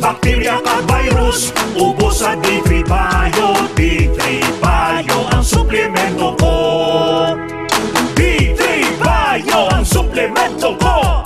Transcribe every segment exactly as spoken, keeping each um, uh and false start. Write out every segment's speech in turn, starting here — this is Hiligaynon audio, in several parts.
Bakterya kag virus, ubos sa D three Bio. D three Bio ang suplemento ko. D three Bio ang suplemento ko.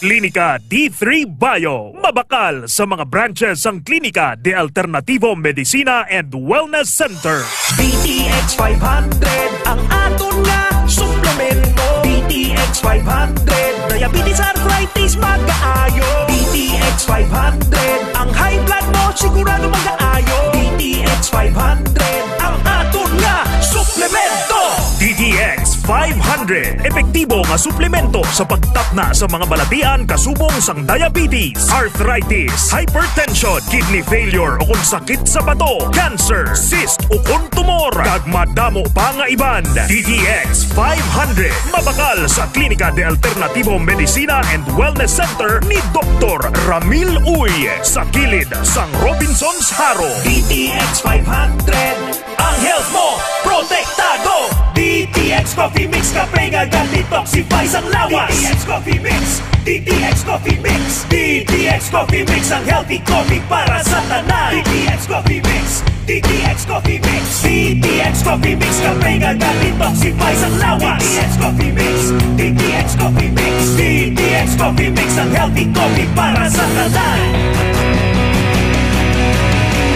Klinika D three Bio. Mabakal sa mga branches ang Klinika de Alternativo Medicina and Wellness Center. D T X five hundred ang aton nga suplemento. D T X five hundred, diabetes, arthritis, magaayo. D T X five hundred, ang high blood mo sigurado magaayo. D T X five hundred ang aton nga suplemento. D T X five hundred, epektibo nga suplemento sa pagtapna sa mga balatian kasubong sang diabetes, arthritis, hypertension, kidney failure, o kon sakit sa bato, cancer, cyst, o kon tumor, kag madamo pa nga iban. D T X five hundred, mabakal sa Klinika de Alternativo Medicina and Wellness Center ni Doktor Ramil Uy, sa kilid sang Robinsons Jaro. D T X five hundred, ang health mo protektado. D T X Coffee Mix, kape nga ga-detoxify sang lawas. D T X Coffee Mix, D T X Coffee Mix, D T X Coffee Mix, ang healthy coffee para sa tanan. D T X Coffee Mix, D T X Coffee Mix, D T X Coffee Mix, kape nga ga-detoxify sang lawas. D T X Coffee Mix, D T X Coffee Mix, D T X Coffee Mix, ang healthy coffee para sa tanan.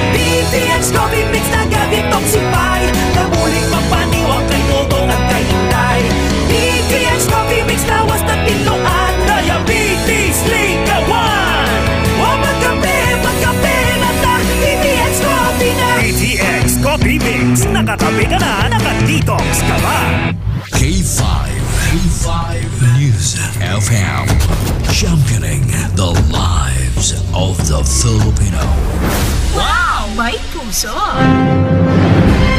D T X Coffee Mix naga-detoxify, nabulig magpaniwang kay Toto kag kay Inday. D T X Coffee Mix lawas na tinluan, diabetes likawan. Wa magkape, magkape na ta, D T X Coffee na. D T X Coffee Mix, nakakape ka na, naka-detox ka pa. K five, K five News F M, championing the lives of the Filipino. Wow! May puso!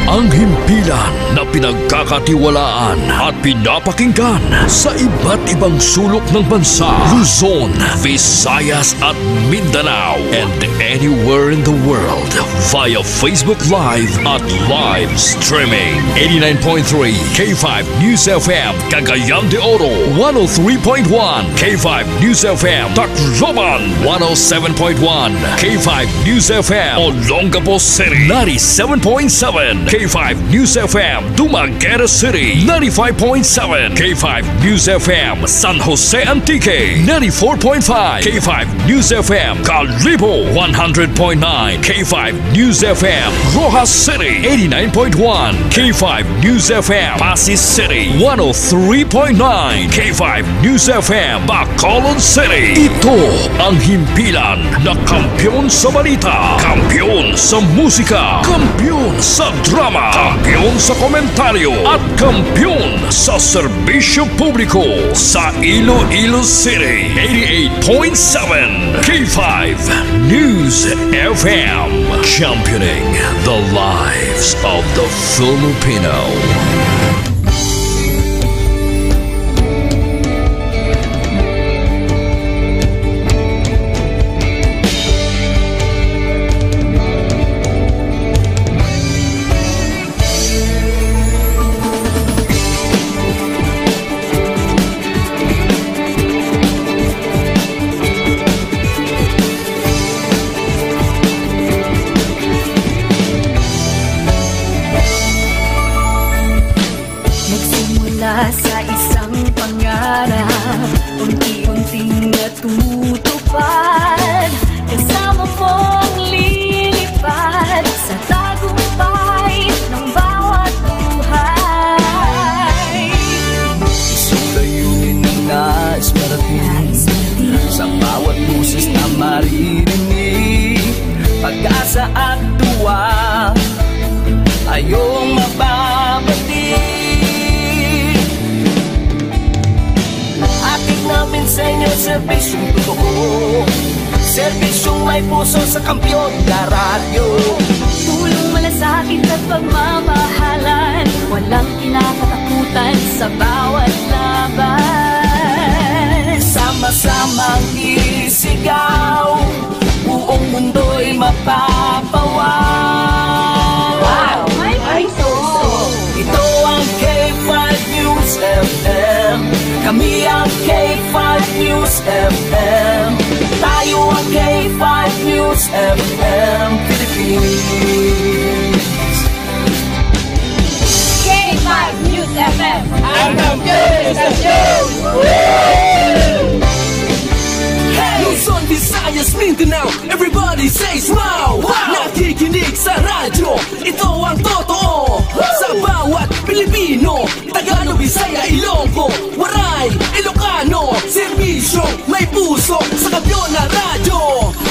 Ang himpilan na pinagkakatiwalaan at pinapakinggan sa iba't ibang sulok ng bansa, Luzon, Visayas at Mindanao, and anywhere in the world via Facebook Live at live streaming. Eighty-nine point three K five News F M, Cagayan de Oro, one oh three point one K five News F M, Tacloban, one oh seven point one K five News F M, Olongapo City, ninety-seven point seven K five News F M, Dumaguete City, ninety-five point seven K five News F M, San Jose Antique, ninety-four point five K five News F M, Kalibo, one hundred point nine K five News F M, Roxas City, eighty-nine point one K five News F M, Passi City, one oh three point nine K five News F M, Bacolod City. Ito ang himpilan na kampiyon sa balita, kampiyon sa musika, kampiyon sa drama, kampiyon sa komentaryo, at kampiyon sa serbisyo publiko sa Iloilo City. Eighty-eight point seven K five News F M, championing the lives of the Filipino. Nagsimula sa isang pangarap, unti-unting natutupad. Kasama mong lilipad sa tagumpay ng bawat buhay. Isang layunin na nais marating, sa bawat boses na maririnig, pag-asa at tuwa, ayong mababati. Hatid namin sa inyo serbisyong totoo, serbisyong may puso sa Kampiyon na Radyo. Tulong, malasakit at pagmamahalan, walang kinakatakutan sa bawat laban. Sama-samang isigaw, buong mundo'y mapapawaw. Wow! May puso! Ito ang K five News F M. Kami ang K five News F M. Tayo ang K five News F M Philippines. K five News F M. Ang kampiyon sa show! Luzon, Visayas, Mindanao, everybody says wow! Wow! Nakikinig sa radyo, ito ang totoo. Sa bawat Pilipino, Tagalog, Bisaya, Ilonggo, Waray, Ilocano, serbisyo, may puso, sa kampiyon na radyo.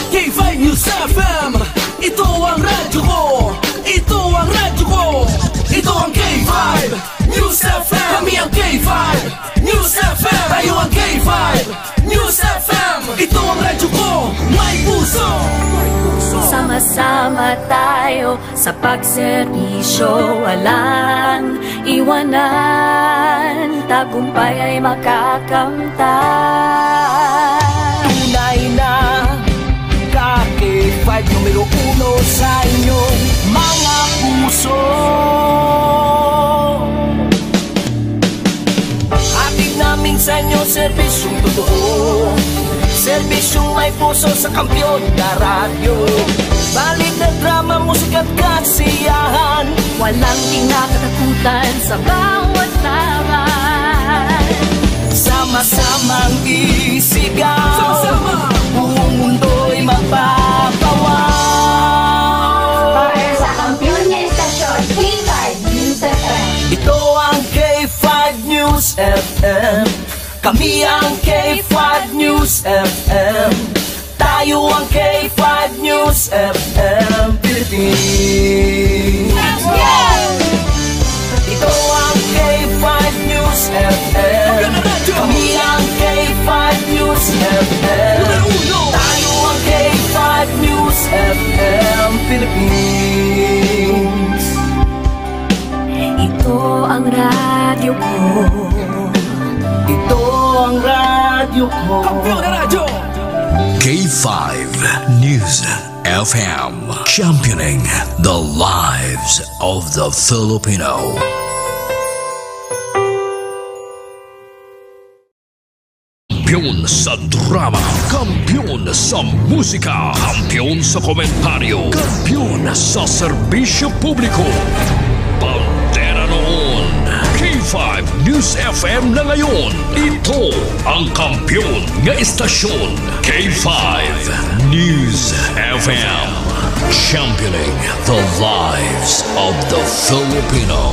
K five News F M, ito ang radyo ko. Ito ang radyo ko. Ito ang K five News F M. Kami ang K five News F M. Tayo ang K five News F M. Ito ang radyo ko. May puso. Sama-sama tayo sa pagserbisyo. Walang iwanan, tagumpay ay makakamtan. Tunay na ka K five numero uno sa inyong mga puso. Hatid namin sa inyo serbisyong totoo. Serbisyong may puso sa kampiyon na radyo. Balita, drama, musika at kasiyahan. Walang kinakatakutan sa bawat laban. Sama-samang isigaw. Sama-sama. Buong mundo'y magpapawaw. Para sa kampiyon nga istasyon, K five News F M. Ito ang K five News F M. Kami ang K five News F M. Tayo ang K five News F M Philippines. Ito ang K five News F M. Kami ang K five News F M. Tayo ang K five News F M Philippines. Ito ang radyo ko. Ito ang radyo ko. Kampiyon na radyo. K five News F M, championing the lives of the Filipino. Kampiyon sa drama, kampiyon sa musika, kampiyon sa komentaryo, kampiyon sa serbisyo publiko. Bandera noon, K five News F M na ngayon. Ito ang kampiyon nga istasyon, K five News F M. Championing the lives of the Filipino.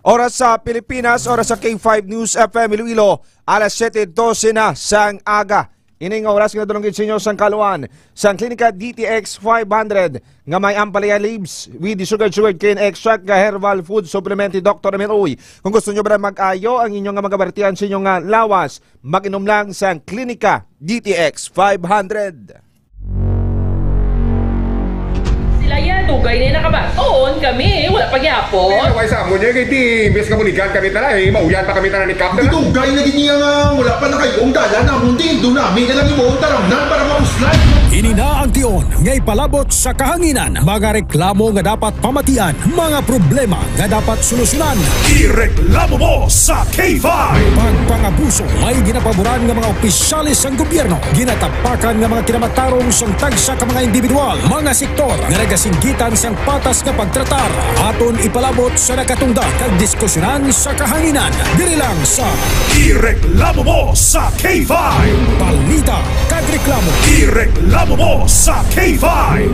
Oras sa Pilipinas, oras sa K five News F M Iloilo, alas siyete dose na sang aga. Ini nga oras nga nadulong gid sa inyo sang kaluan sang Klinika D T X five hundred nga may ampalaya leaves with the sugar sugar cane extract nga herbal food supplement ni Doktor Emil Uy. Kung gusto nyo ba mag-ayo ang inyo nga magabartian sa inyo nga lawas, mag-inom lang sang Klinika D T X five hundred. Sila yan, dugay na nakabaton, kami, wala pa gyapon. Ay, naway sa amon niya, kay di, imbes nga buligan kami tanan, eh, mauyan pa kami tanan ni Kap na lang. Dugay na gid niya nga wala pa nakayo ang dalan namon, di, do nami na lang imo ang taramnan para mapuslay. Ini na ang tion nga ipalabot sa kahanginan, mga reklamo nga dapat pamatian, mga problema nga dapat solusyonan. Ireklamo mo sa K five. Pagpangabuso, may ginapaboran nga mga opisyales sang gobyerno, ginatapakan nga mga kinamatarong sang tagsa ka mga individual, mga sektor nga nagasinggitan sang patas nga pagtratar. Aton ipalabot sa nakatungdan kag diskusyonan sa kahanginan, diri lang sa Ireklamo Mo sa K five. Balita kag reklamo. Ireklamo Mo sa K five.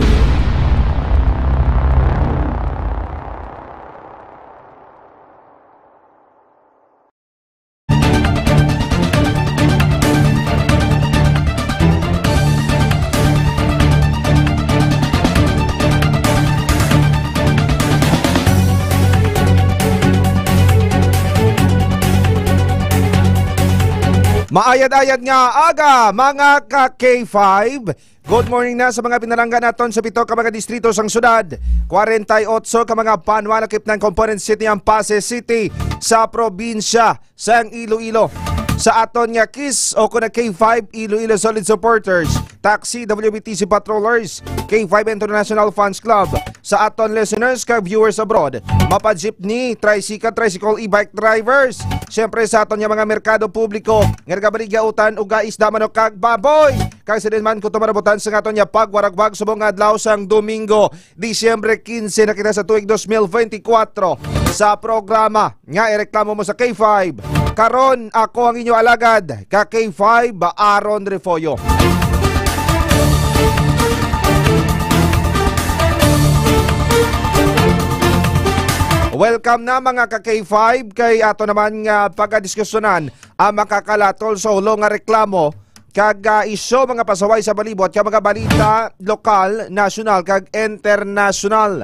Maayad-ayad nga aga, mga ka K five. Good morning na sa mga pinalangga naton sa pito ka mga distrito sang syudad, kwarenta y otso ka mga banwa, lakip ng component city ang Passi City sa probinsya sang Iloilo. Sa aton nga KIS o kon K five Iloilo Solid Supporters, Taxi, W B T C Patrollers, K five International Fans Club, Sa aton listeners kag viewers abroad, mapa-jeepney, tricycle, tricycle, e-bike drivers. Siyempre sa aton nga mga merkado publiko, nga nagabaligya utan, uga, isda, manok kag baboy. Kag sa din man kuto marabutan sa aton nga pagwaragwag subong nga adlaw sang Domingo, Disyembre quince na kita sa tuig dos mil veinticuatro, sa programa nga Ireklamo Mo sa K five. Karon, ako ang inyo alagad, ka K five, Aaron Refollo. Welcome na, mga ka K five, kay ato naman nga pagadiskusyonan ang makakalatol sa ulo nga reklamo kag, ah, isyu, mga pasaway sa palibot kag mga balita lokal, nasyonal kag internasyonal.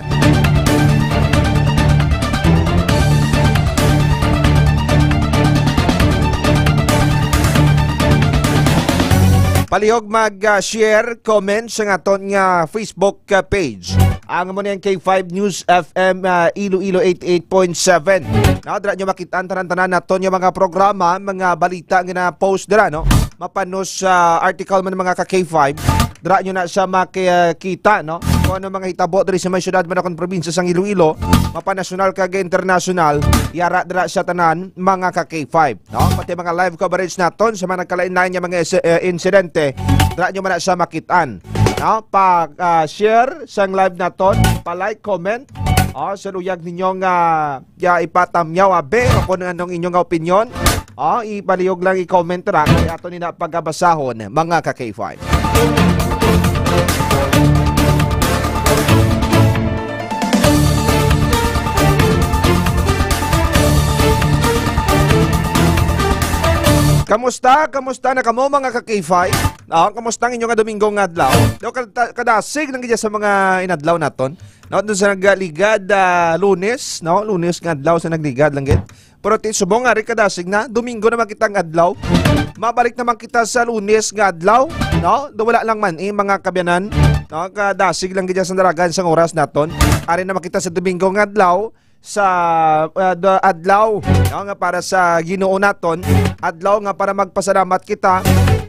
Palihog mag, ah, share, comment sa aton nga Facebook, ah, page. Ang amo ni ang K five News F M, ah, Iloilo eighty-eight point seven. No, dira nyo makita ang tanan-tanan naton nga mga programa, mga balita nga na-post dira, no? Mapanos sa article man, mga ka K five, dira nyo na siya makita, no? Kung ano mga hitabo diri sa may syudad man akong probinsya sang Iloilo, mapanasyonal kag internasyonal, yara dira sa tanan, mga ka K five, no? Pati mga live coverage naton sa mga nagkalain-lain nga mga isi-, eh, insidente, dira nyo man na siya makitaan, no? Pa, ah, share sang live naton, pa-like, comment, oh, sa luyag ninyo nga ya ipatamyaw, abi, o kung anong inyong opinion, oh, ipalihog lang, i-comment ra, kay ato ni na pagabasahon, mga ka K five. Kamusta? Kamusta na kamo, mga ka K five? Ah, kamusta ang inyo nga Domingo nga adlaw? Daw kada-, kadasig lang gid sa mga inadlaw naton. No, doon sa nagligad, ah, Lunes, no? Lunes nga adlaw sa nagligad lang gid. Pero ti subong nga rin kadasig na, Domingo naman kita nga adlaw. Mabalik naman kita sa Lunes nga adlaw, no? Do wala lang man, eh, mga kabyanan, no? Kadasig lang gid sa daragan sang oras naton. Ari naman kita sa Domingo nga adlaw, sa, ah, da-, adlaw, no? Nga para sa Ginoo naton, adlaw nga para magpasalamat kita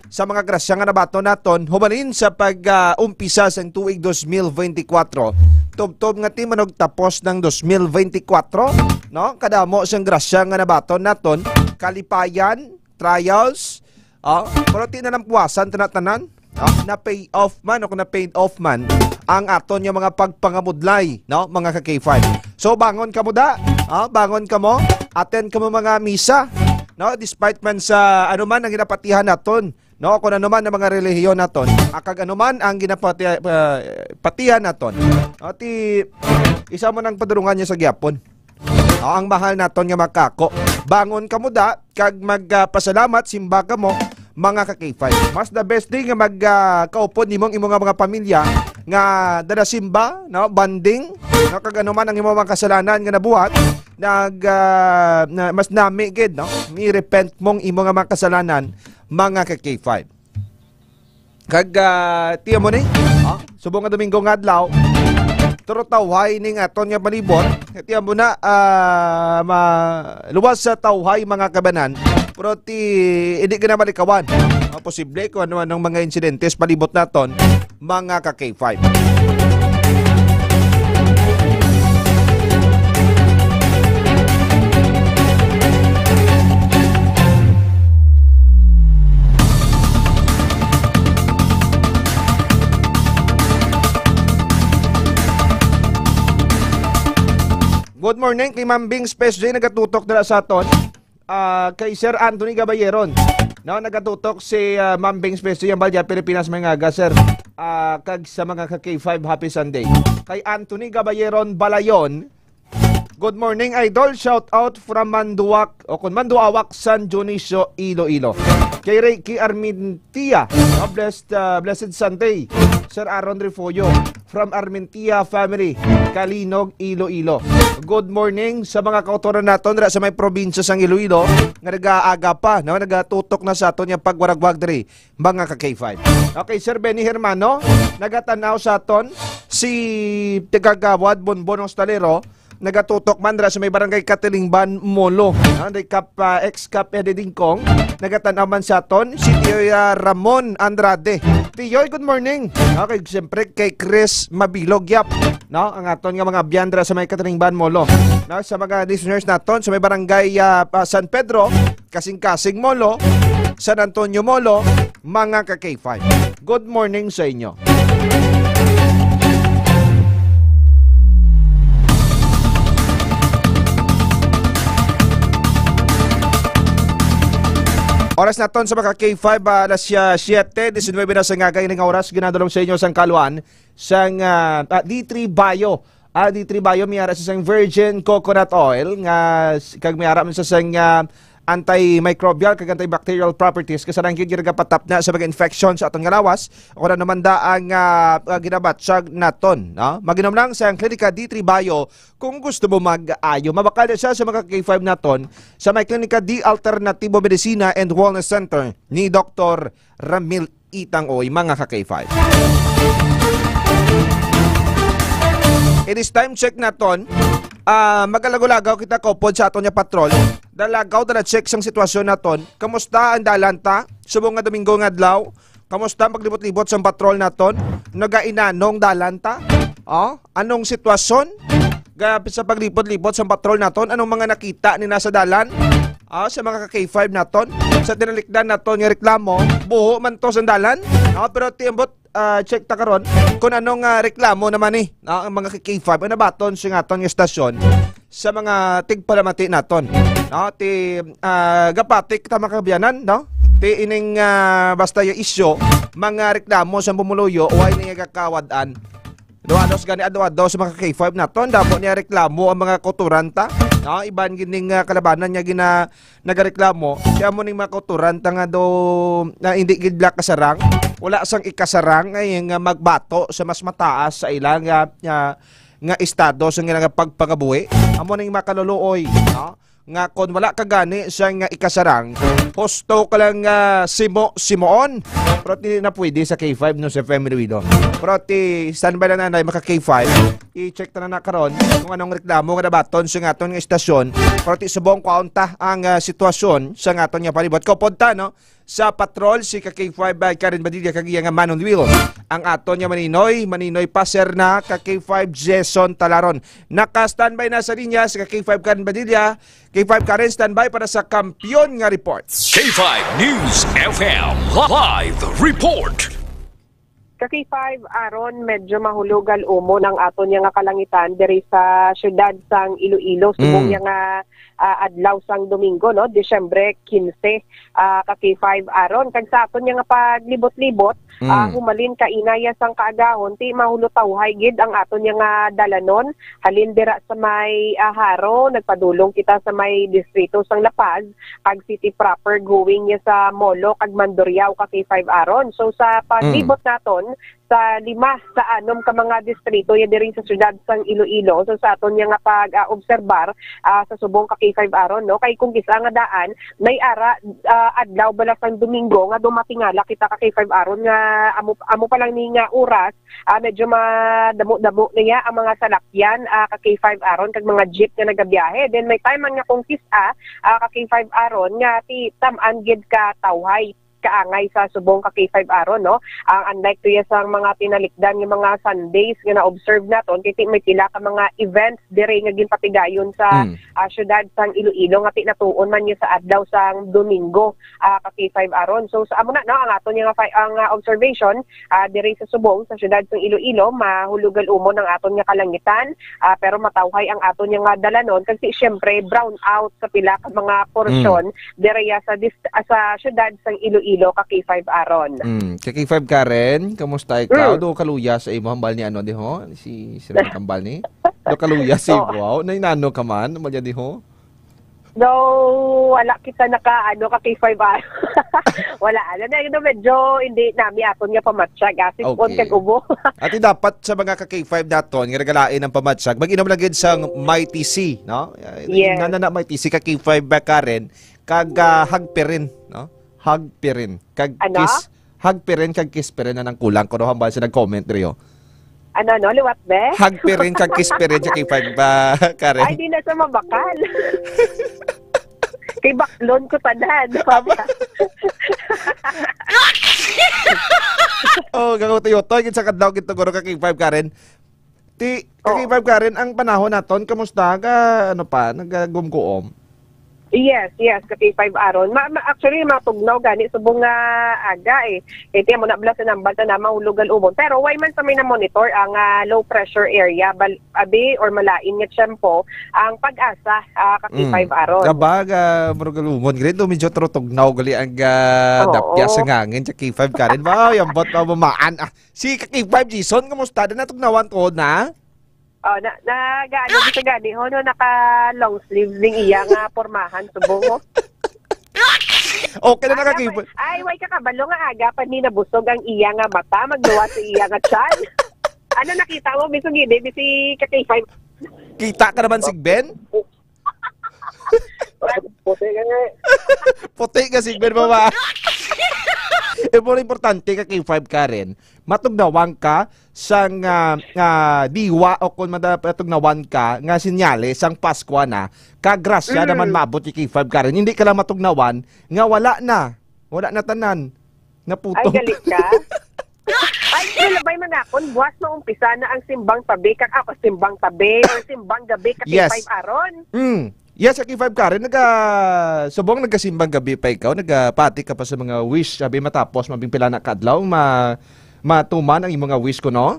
sa mga grasya nga nabaton naton hubalin sa pag, ah, umpisa sang tuig dos mil veinticuatro. Tubtob nga ti manugtapos ng dos mil veinticuatro, no? Kadamo sang grasya nga nabaton naton, kalipayan, trials, ah, pero ti na lang puwasan tanan-tanan, no? Na pay off man o na paid off man ang aton nga mga pagpangamudlay, no? Mga ka K five. So, bangon kamo da, ah, bangon kamo, attend kamo mga misa, no? Despite man sa ano man ang ginapatihan naton, no? Kung ano man ang mga relihiyon naton, ah, kag ano man ang ginapati-, ah, patihan naton. No? Ti, isa mo nang padulungan niya sa gyapon. No? Ang mahal naton nga makako. Bangon kamo da, kag mag, ah, pasalamat, simba kamo, mga ka K five. Mas the best day nga mag, ah, kaupod nimo ang imo nga mga pamilya nga dala simba, no? Bonding, no? Kag ano man ang imo mga kasalanan nga nabuhat, nag, ah, na, mas nami gid, no? Mi-repent mong imo nga mga kasalanan, mga ka K five. Kag, ah, tiyan mo ni, ah, subong nga Domingo nga adlaw, turo tawhay ning aton nga palibot. Tiyan mo na, ah, ma-, luwas sa tawhay, mga kabanan, pero ti, hindi ka na malikawan. Ah, posible kung ano-anong mga insidentes palibot naton, mga ka K five. Good morning kay Ma'am Bing Space J, nagatutok dira sa aton. Ah, kay Sir Anthony Gabayeron. No, nagatutok si, ah, Ma'am Bing Space J, ang Balya, Pilipinas, may ngaga, sir. Ah, kag sa mga ka K five, Happy Sunday. Kay Anthony Gabayeron Balayon, "Good morning, idol. Shout out from Manduak, o kung Manduawak, San Dionisio, Iloilo." Kay Ricky Armintia, no, blessed, ah, blessed Sunday. Sir Aaron Refollo, from Armintia family, Calinog, Iloilo. Good morning sa mga kautoran naton dira sa may probinsya sang Iloilo nga nagaaga pa, no, nagatutok na sa aton nga pagwaragwag diri, mga ka K five. Okay, Sir Benny Hermano, nagatan-aw sa aton si Tagagawad Bonbon Hostalero, nagatutok man ra sa may barangay Katilingban, Molo. Ah, ni Kap, ah, ex-Kap Eddie Dingkong, nagatan-aw man sa aton, si Tiyoy, ah, Ramon Andrade. Tiyoy, good morning. Okay, siyempre kay Chris Mabilog, yap. No, ang aton nga mga abyan dira sa may Katilingban, Molo. No, sa mga listeners naton sa may barangay, ah, ah, San Pedro, Kasing-Kasing, Molo, San Antonio, Molo, mga ka K five. Good morning sa inyo. Oras naton sa mga K five, ah, alas, ah, siyete diecinuebe na sa ngagay ning oras. Ginadulong sa inyo sang kaluan sang, ah, ah, D three Bio. Ah, D three Bio may ara sa sang virgin coconut oil nga s-, kag may ara man sa sang, ah, antimicrobial kag antibacterial properties, kasarang gyud ginagapatapna sa mga infection sa aton nga lawas o kon ano man da ang, ah, ah, ginabatyag naton, no? Mag-inom lang sa Clinica D three Bio kung gusto mo mag-ayo. Mabakal na siya sa mga K five naton sa may Klinika D Alternativo Medicina and Wellness Center ni Doktor Ramil Itang Oy, mga ka K five. It is time check naton. Ah, magalagaw-lagaw kita kaupod sa aton nga patrol. Dalagaw, dala check sang sitwasyon naton. Kamusta ang dalan ta? Subong nga Domingo nga adlaw. Kamusta ang paglibot-libot sang patrol naton? Nagainanong dalan ta? Oh, anong sitwasyon? Ga-, sa paglibot-libot sang patrol naton, anong mga nakita ni na sa dalan? Ah, sa mga ka K five naton, sa tinalikdan naton nga reklamo, buho man to sang dalan. Ah, pero ti ambot, ah, check ta karon kung anong, ah, reklamo naman ni, ah, ang mga ka K five ang nabaton sa aton nga estasyon sa mga tigpalamati naton. Ah, ti, ah, gapati kita, mga kaabyanan, no? Ti ining, ah, basta yung isyu, mga reklamo sa pumuluyo, way ni gakawad-an. Duha-dos gani, adlaw-adlaw sa mga K five naton, damo niya reklamo ang mga kautoran ta. No, iban gid ning, ah, kalabanan nga gina-, nagareklamo, kaya mo ning mga kautoran ta nga do, na hindi gid la kasarang, wala sang ikasarang ay nga magbato sa mas mataas sa ilang, ah, ah, nga estado sa ilang pagpangabuhi. Amo ning mga kaluluoy, no? Nga kon wala ka gani sa nga ikasarang, husto ka lang nga simo-simoon. Pero di na pwede sa K five, no, sa F M Iloilo. Pero ti, standby lang, nanay, maka K five. I-check ta na, na karon kung anong reklamo nga nabaton sa aton nga estasyon. Pero ti, subong kwaon ta ang, ah, sitwasyon sa aton nga palibot. Kaupod ta, no? Sa patrol, si ka K five by Karen Badilla kag iya nga man on wheel, ang aton nga maninoy, maninoy paser na ka K five Jason Talaron. Naka-standby na sa linya si ka K five Karen Badilla. K five Karen, standby para sa Kampiyon nga Report. K five News F M live report. Ka K five, Aaron, medyo mahulugal umon ang aton nga kalangitan diri sa siyudad sang Iloilo, subong Mm. nga, ah, adlaw sang Domingo, no, Disyembre quince, ah, ka K five, Aaron. Kag sa aton nga paglibot-libot, ah, Mm. humalin kainaya sang kaagahon, ti mahulutawhay gid ang aton nga dalanon. Halin dira sa may, ah, Jaro, nagpadulong kita sa may distrito sang La Paz, kag city proper, going ya sa Molo kag Mandurriao, ka K five, Aaron. So, sa paglibot Mm. naton, sa lima sa anom ka mga distrito ya diri sa siyudad sang Iloilo. So, sa aton nga nga pag, ah, obserbar, ah, sa subong ka K five, Aaron, no? Kay kung kis-a nga daan, may ara, ah, adlaw bala sang Domingo nga dumatingala kita ka K five, Aaron, nga amo, amo pa lang ni nga oras, ah, medyo madamo-damo na ya ang mga salakyan, ah, ka K five, Aaron, kag mga jeep nga nagabiyahe. Then may time man nga kung kis-a, ah, ka K five, Aaron, nga ti tam-an gid ka tawhay kaangay sa subong ka K five, Aaron, no? Ang unlike to ya sa mga tinalikdan nga mga Sundays nga na-observe naton, kay ti may pila ka mga events dire nga ginpatigayon sa, Mm. ah, siyudad sang Iloilo nga ti natuon man niya sa adlaw sang Domingo, ah, ka K five, Aaron. So, sa amo na, no, ang aton nga fi-, ang, ah, observation, ah, dire sa subong sa siyudad sang Iloilo, mahulugal umon ang aton nga kalangitan, ah, pero matawhay ang aton nga dalanon, kasi siyempre brown out sa pila ka mga porsyon Mm. dire ya sa dist-, ah, sa siyudad sang Iloilo, ka K five, Aaron. Mm. Ka K five, Karen, kamusta ikaw? Mm. Do kaluya sa imo hambal ni ano, di ho? Si, si Ron Kambal ni? Do kaluya sa Oo. imo? Nainano ka man? Malya di ho? No, wala kita naka, ano, ka K five, ah. Wala, ano na, ano, medyo hindi nami aton nga pamatyag, ah. Sipon Okay. kag ubo. Ati dapat sa mga ka K five naton, nga nagalain ang pamatyag, mag-inom lang gid sang Mighty C, no? Yes. Na, na, na, Mighty C, ka K five ba, Karen? Kag, ah, Hagpirin, no? Hagpirin. Kag Ano? Kis-, Hagpirin kag Kispirin na nang kulang. Kuno hambal sa nag-comment diri, oh. Ano, no? Liwat, be? Hagpirin kag kispirin sa K five ba, Karen? Ay, di na sa mabakal. Kay baklon ko tanan. Aba. Oh, gagawin tayo to. Gid sa kadlaw, gid to, guro ka K five, Karen. Ti, ka Oo. K five, Karen, ang panahon naton, kamusta? Ka, ano pa, nagagumguom? Yes, yes, ka K five Aaron. Ma, ma, actually, matugnaw gani subong nga aga eh. Kay tiyan mo na bala sa nambal ta na mahulog ang umon. Pero way man sa may na-monitor ang ah, low pressure area, bal, abi or malain nga tiyempo ang pag-asa ah, ka K five Aaron. Kabaga, murag umon. Gani, medyo trutugnaw gali ang ah, Oo. dapya sa ngangin sa K five, Karen. Wow, yung bot pa bumaan. Ah, si ka K five Jason, kamusta? Na natugnawan ko na? Oh, na, na, gaano dito gani ho, no, naka long sleeve ning iya nga pormahan, subong ho. Okay na, Aga nakakipag- pa, ay, way ka kabalo nga aga pa ni nabusog ang iya nga mata, magluwas sa iya nga tiyan. Ano nakita mo, bisog gini, bisi ka K five? Kita ka naman, Sig Ben? Puti ka nga eh. Puti ka, Sig Ben, baba. Eh, more importante ka K five, Karen. Matugnawan ka sang ah, ah, diwa o kung mada- matugnawan ka nga sinyales sang Paskwa na, kag grasya Mm. naman maabot ni K five, Karen. Hindi ka lang matugnawan nga wala na. Wala na tanan. Naputol. Ay, galit ka? Ay, pero labay man akon, buwas maumpisa na ang simbang tabi, kag ako, simbang tabi, or simbang gabi, ka Yes. K five Aaron. Mm. Yes, ka K five Karen, naga, subong nagasimbang gabi pa ikaw, nagapati ka pa sa mga wish, sabi matapos, mabing pila na kadlaw, ma, matuman ang imong nga wish ko, no?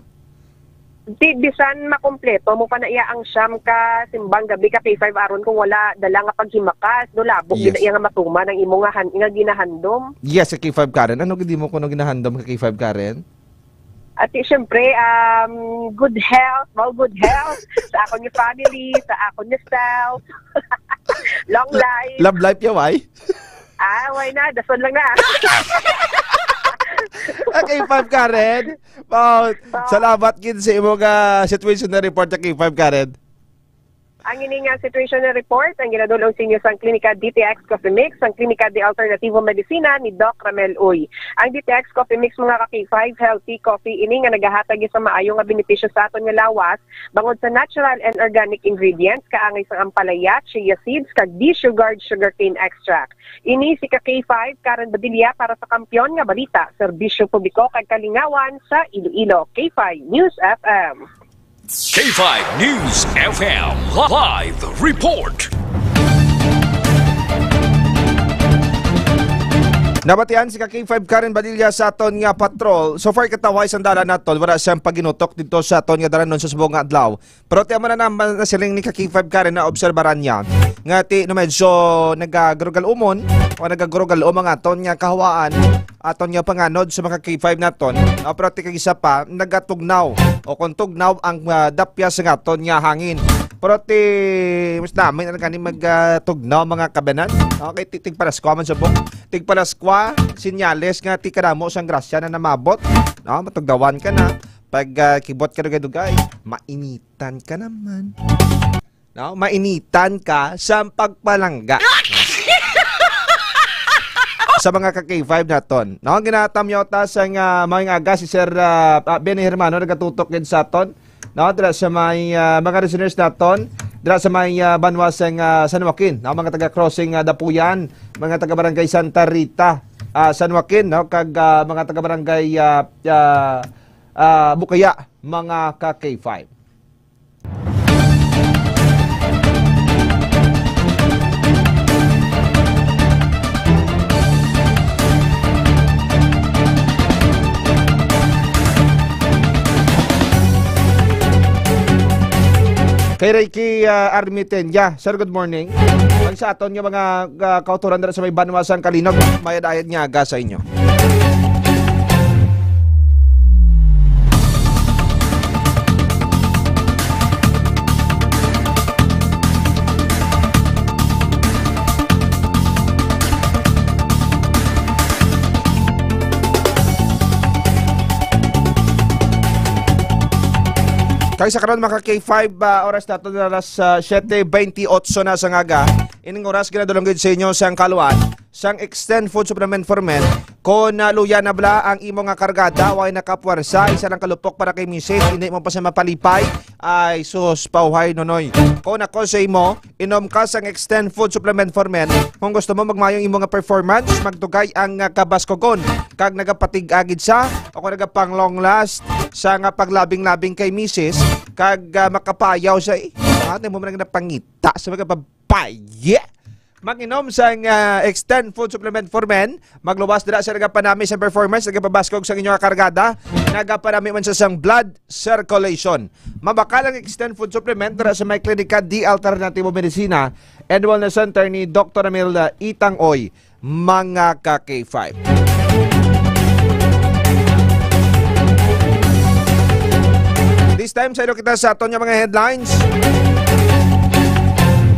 Di, bisan makompleto mo pa na iya ang siyam ka simbang gabi, ka K five Aaron, kung wala dala nga paghimakas, do labo Yes. gid iya nga matuman ang imo nga, han, nga ginahandom. Yes, ka K five Karen. Ano gid mo kuno ginahandom ka K five Karen? At di, syempre, um, good health, more good health sa akon nga family, sa akon nga self. Long life. Love life yaw, ay? Ah, why not? Dason lang na. Okay, five Karen. Wow. Salamat gid sa imo nga situation na report sa K five Karen. Ang ini nga situation report ang ginadul-ong sa inyo sang Klinika D T X Coffee Mix, ang Klinika de Alternativo Medicina ni Doc Ramel Uy. Ang D T X Coffee Mix, mga ka-K five, healthy coffee ini nga nagahatag sa maayo nga benepisyo sa aton nga lawas bangod sa natural and organic ingredients, kaangay sang ampalaya, chia seeds, kag desugared sugarcane extract. Ini si ka-K five, Karen Badilla para sa Kampiyon nga Balita, Serbisyo Publiko kag Kalingawan sa Iloilo, K five News F M. K five News F M live report. Nabatian si ka K five Karen Badilla sa aton nga patrol. So far, katawhay sang dalan naton, wala siyang paginutok dito sa aton nga dalanon sa subong nga adlaw. Pero ti amo na naman na siling ni ka K five Karen na obserbaran niya nga ti no medyo nagagurugal umon o nagagurugal umon ang aton nga kahawaan, aton nga panganod sa mga K five naton. Ah, pero ti kag isa pa, nagatugnaw o kung tugnaw ang ah, dapya sa aton nga hangin. Pero ti mas namin na gani magtugnaw mga kabanan. Okay, ti- tigparaskwa man subong. Tigparaskwa, sinyales nga ti kadamo sang grasya na namabot. No, matugnawan ka na. Pag ah, kibot ka dugay-dugay, mainitan ka naman. No? Mainitan ka sa pagpalangga. Sa mga ka K five naton, no? Ginatamyaw ta sa nga mga aga si Sir ah, ah, Benny Hermano nagatutok gid sa aton, no? Dira sa may ah, mga listeners naton, dira sa may ah, banwa sa ah, San Joaquin, no? Mga taga Crossing ah, Dapuyan, mga taga Barangay Santa Rita, ah, San Joaquin, no? Kag ah, mga taga Barangay ah, ah, ah, Bukaya, mga ka K five. Kay Ricky ah, Armitenia. Sir, good morning. Ang sa aton nga mga ah, kauturan dira sa may banwa sang Kalinog, mayad-ayad nga aga sa inyo. Kay sa karon, mga K five, ah, oras nato na alas ah, siyete bentiocho na sa ngaga. Ining oras ginadulong gid sa inyo sang kaluan sang Extend Food Supplement for Men. Kung, ah, luya na bala ang imo nga kargada, way nakapuwersa, isa lang kalupok para kay misis, hindi mo pa siya mapalipay, ay sus, pauhay, Nonoy. Kung ako sa imo, inom ka sang Extend Food Supplement for Men. Kung gusto mo magmayong imo nga performance, magtugay ang, ah, kabaskugon. Kag nagapatig-agid sa, o kung nagapang long last, sa nga paglabing-labing kay misis, kag, ah, makapayaw siya, eh. Ate mo man ang napangita sa mga babaye. Mag-inom sang, ah, Extend Food Supplement for Men. Magluwas dira sa nagapanami sa performance, nagapabaskog sa inyo kargada, nagapanami man sa sang blood circulation. Mabakal ang Extend Food Supplement dira sa may klinika The Alternativo Medicina and Wellness Center ni Doktor Ramil, ah, Itang Oy, mga ka K five. This time, sa ilo kita sa aton nga mga headlines.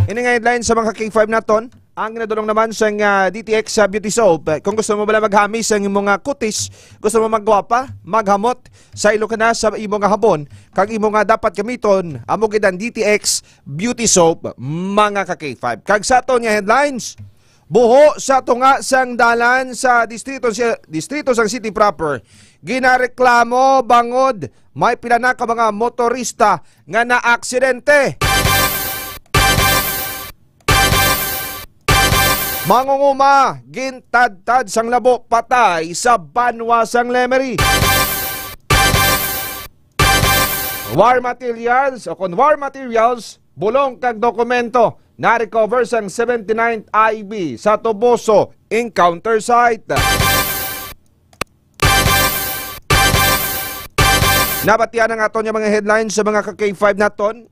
Ini nga headlines sa mga ka K five naton. Ang ginadulong naman sang, ah, D T X sa Beauty Soap. Kung gusto mo bala maghami sa imong, ah, kutis, gusto mo maggwapa, maghamot, sa ilo ka na sa imo nga habon, kag imo nga dapat gamiton, amo gid ang D T X Beauty Soap, mga ka K five. Kag sa aton nga headlines, buho sa tunga sang dalan sa distrito, sa distrito sang City Proper, ginareklamo bangod may pila na ka mga motorista nga naaksidente. Mangunguma, gintadtad sang labo patay sa banwa sang Lemery. War materials, o kon war materials, bulong kag dokumento na-recover sang seventy-ninth I B sa Toboso encounter site. Nabatian ang aton nga mga headlines sa mga ka K five naton.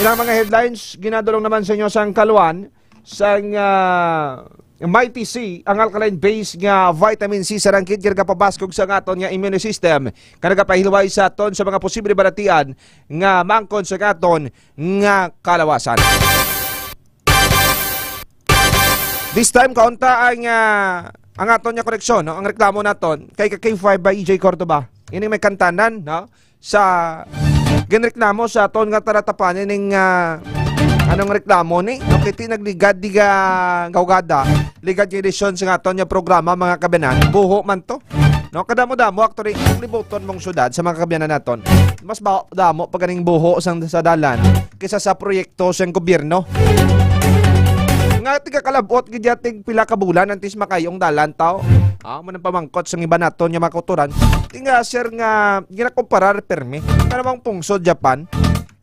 Ilang mga headlines, ginadulong naman sa inyo sang kaluan sang, ah, Mighty C, ang alkaline base nga vitamin C sa rangkit, nga nagapabaskog sa aton nga immune system, nga nagapahilway sa aton sa mga posible balatian nga maangkon sa aton nga kalawasan. This time, kaunta ang, ah, ang aton nga koreksyon, no? Ang reklamo naton kay ka K five by E J Cordoba. Ini may kantanan, no? Sa ginreklamo sa aton nga talatapan ning, ah, anong reklamo ni? No, kiti nagligad diga gawgada, ligad nga edisyon sa aton nga programa, mga kabinan. Buho man to. No, kadamo-damo actually ang libuton mong syudad sa mga kabiyanan naton. Mas ba damo pa ganing buho sang sa dalan kaysa sa proyekto sang gobyerno. Nga tiga kalabot gid ya, tig pila ka bulan antes makayong dalan taw. Ah, man ang pamangkot sang iba naton nga mga kautoran. Tinga, sir, nga ginakomparar permi. Kanang pungsod Japan,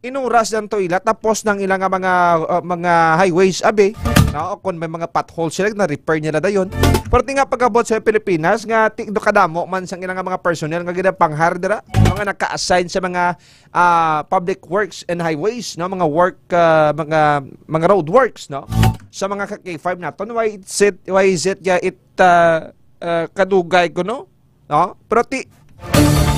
inuras lang to ila, tapos nang ila nga mga, uh, mga highways, abi. No? O kung may mga potholes sila, na-repair nila dayon. Pero tinga pag-abot sa Pilipinas, nga ti-, kadamo man sang ila nga mga personnel nga ginapanghar dira, mga naka-assign sa mga, ah, public works and highways, no? Mga work, ah, mga, mga road works, no? Sa mga ka K five naton, why is it, why is it, yeah, it, ah, ah, kadugay ko, no? No? Pero ti,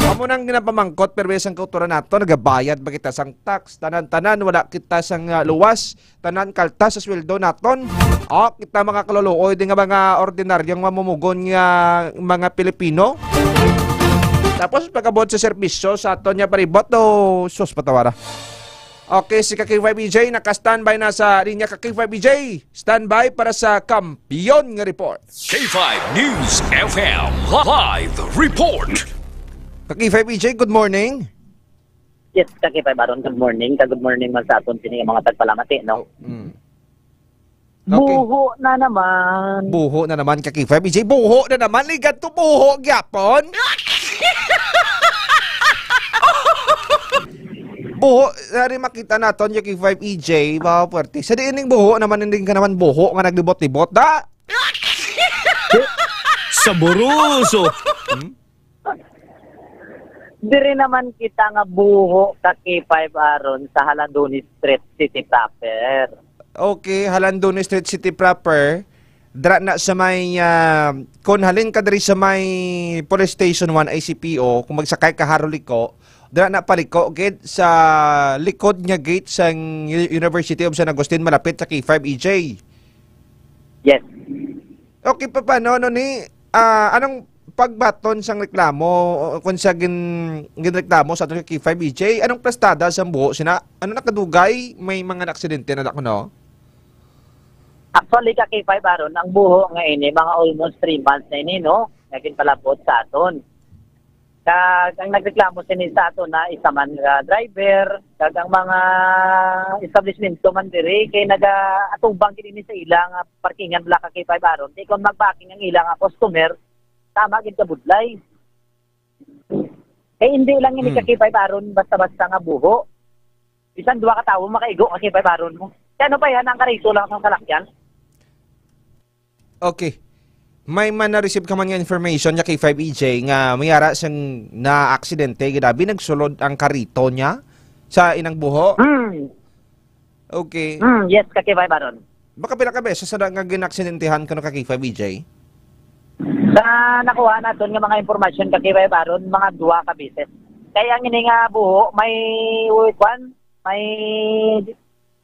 amo nang ginapamangkot, pero sang kautoran nato, nagabayad ba kita sang tax? Tanan-tanan, wala kita sang, ah, luwas, tanan kaltas sa sweldo naton. O, kita mga kaluluoy, di nga mga ordinaryong mamumugon nga mga Pilipino. Tapos, pag-abot sa serbisyo sa aton nga palibot, oh, sus, patawara. Okay, si ka K five E J naka-standby na sa linya. Ka K five E J, standby para sa Kampiyon nga Report. K five News F M Live Report. Ka K five E J, good morning. Yes, ka K five Aaron, good morning. Ka good morning man sa aton sini nga mga tagpalamati, no? Oh, mm. Okay. Buho na naman. Buho na naman, ka K five E J. Buho na naman. Ligat to buho gyapon. Buho, dari makita naton yung K five E J, ba, puwerte. Sa diin ning buho naman, hindi ka naman buho nga naglibot-libot, da? Saboroso. Hmm? Diri naman kita nga buho ka K five Aaron sa Halandoni Street, City Proper. Okay, Halandoni Street, City Proper. Dira na sa may, ah, kung halin ka diri sa may Police Station one, I C P O, kung magsakay ka haro liko, dira na paliko gid sa likod nga gate sang U-, University of San Agustin, malapit sa K five E J. Yes. Okay, pa, paano, ano ni, ah, anong pagbaton sang reklamo, o kung sa gin-, ginreklamo sa aton K five E J, anong plastada sang buho sina? Ano nakadugay? May mga aksidente na, kuno? Actually, ka K five Aaron, ang buho nga ini, mga almost three months na ini, no? Nga ginpalabot sa aton. Kag ang nagreklamo sini sa aton na isa man nga driver, kag ang mga establishmento man diri, kay nagaatubang gid ini sa ila nga parkingan bala ka K five Aaron. Kay kung magparking ang ila nga customer, tama gid ka budlay. Kay hindi lang ini Hmm. ka K five Aaron, basta-basta nga buho. Bisan duha ka tawo makaigo ka K five Aaron mo. Kay ano pa yan, ang kariso lang sa salakyan? Okay. May man na-receive ka man nga information niya kay five E J nga may ara sang na-aksidente, grabe, nagsulod ang karito niya sa inang buho. Hmm. Okay. Hmm, yes, ka K five Aaron. Baka pila ka beses sa nga ginaksidentehan ko na ka K five E J? Sa nakuha naton nga mga impormasyon ka K five Aaron, mga duha ka beses. Kay ang ini nga buho, may, kwan, may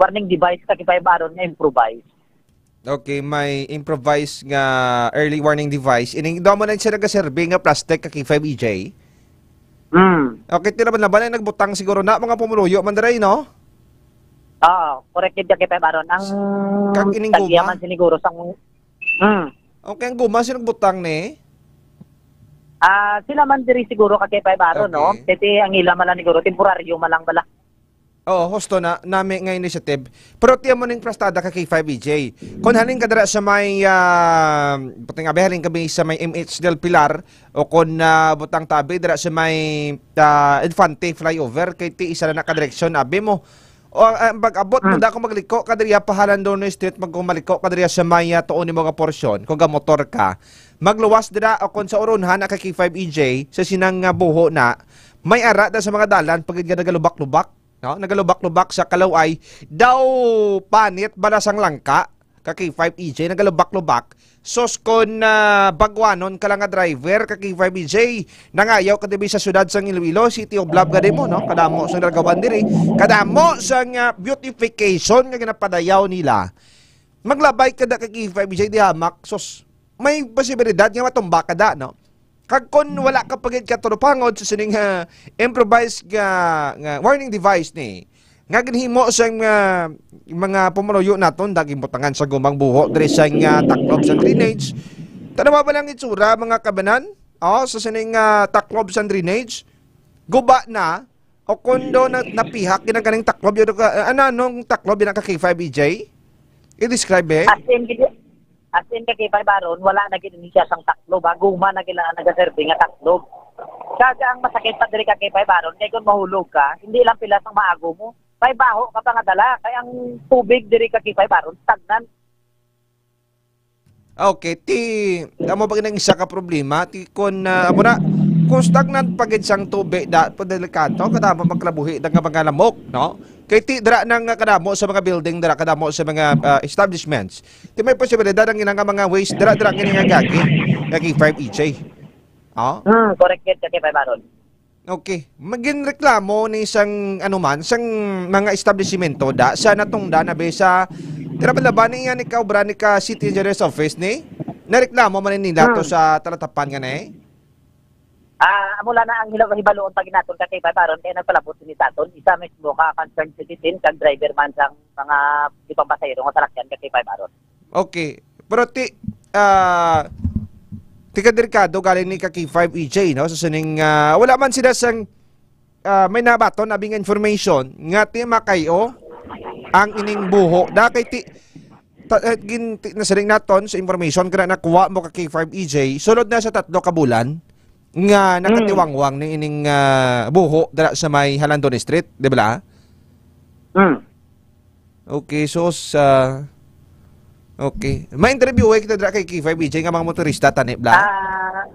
warning device ka K five Aaron nga improvised. Okay, may improvised nga early warning device. Ining daw mo na siya nagaserve nga plastic ka K five E J. Hmm. Okay, tira ba na ba na nagbutang siguro na mga pumuluyo man diri, no? Oo, correct yun ka K five Aaron. Ang Kag ining tagya guma? Man siniguro sang... Hmm. Okay, ang guma sino nagbutang ni? Ah, sila man diri siguro ka K five Aaron, no? Okay. Kasi ang ila man lang siguro, temporaryo man lang bala. Oo, husto na nami nga initiative. Pero tiyan mo ning plastada ka K five E J. Kung halin ka dira sa may, ah, buting abi, halin kami sa may M H del Pilar o kung, ah, butang tabi dira sa may, ah, Infante flyover, kay ti isa na nakadireksyon, abi mo. O ang, ang pag-abot mo Hmm. da kung magliko ka diri pa Halandon Street, magkumaliko ka diri sa may, ah, tuon nimo nga porsyon, kung gamotor ka, magluwas dira o kung sa urunhan na ka K five E J, sa sinang nga buho na, may ara da sa mga dalan, pagid nga nagalubak-lubak, no? Nagalubak-lubak sa Kalaway, daw panit bala sang langka, ka K five E J, nagalubak-lubak. Sos kon, ah, bagwanon ka lang nga driver, ka K five E J, nangayaw ka dibi sa syudad sang Iloilo, City of Love ka di mo, no? Kadamo sang nalagawan diri, kadamo sang, ah, beautification nga ginapadayaw nila. Maglabay ka da ka K five E J, di hamak, sos, may posibilidad nga matumba ka da, no? Kag kon wala ka pagid ka tulupangod sa sining, ah, improvised nga, nga warning device ni nga ginhimo sa mga, mga pumuluyo naton, daging butangan sa gumang buho diri sa nga taklob sa drainage. Tanawa ba lang itsura, mga kabanan? Oh, sa sining, ah, taklob sa drainage, guba na, o kundo na, napihak ginagaling taklob yun ka, ano, anong taklob yun ka K five E J? I-describe eh. As in, gid-, as in, ka K five Aaron, wala na gid ni siya sang taklob, ha? Guma na gila nagaserve nga taklob. Kag ang masakit pa diri ka K five Aaron, kay kung mahulog ka, hindi lang pila sang maago mo, may baho ka pa nga dala, kay ang tubig diri ka K five Aaron, stagnant. Okay, ti, amo ba nang isa ka problema? Ti, kun, ah, amo na, kung stagnant pa gid sang tubig, da, pa delikado, kadamo magkalabuhi da nga mga lamok, no? Kay ti, dira nang, ah, kadamo sa mga building, dira kadamo sa mga, ah, establishments. Ti, may posibilidad ang ilang nga mga waste, dira, dira kini nga gagi, nga K five E J. Oh? Hmm, correct yun, ka K five Aaron. Okay. Magin reklamo ni sang, ano man, sang mga establisimento da, sa natungdan na be sa, tira ba laban niya ni ka obra ni ka City Engineer's Office ni? Nareklamo man nila to Hmm. Sa talatapan nga na eh? Ah, mula na ang hila-, hibaloon pa ginaton ka K five Aaron, kaya nagpalabot ni sa aton. Isa mismo ka concerned citizen, kag driver man sang mga di pang pasahero nga salakyan ka K five Aaron. Okay. Pero ti, ah, ti ka delikado galing ni ka K five E J, no? Sa sining, ah, wala man sila sang, ah, may nabaton, abi nga information, nga ti makayo ang ining buho. Da kay ti, ta, eh, gin, ti, nasiring naton sa information kana nakuha mo ka K five E J, sulod na sa tatlo ka bulan nga nakatiwangwang ni ining, ah, buho dira sa may Halandon Street, di ba? Hmm. Okay, so sa, okay. May interview eh, kita dira kay K five E J nga mga motorista, tani, bla? Ah,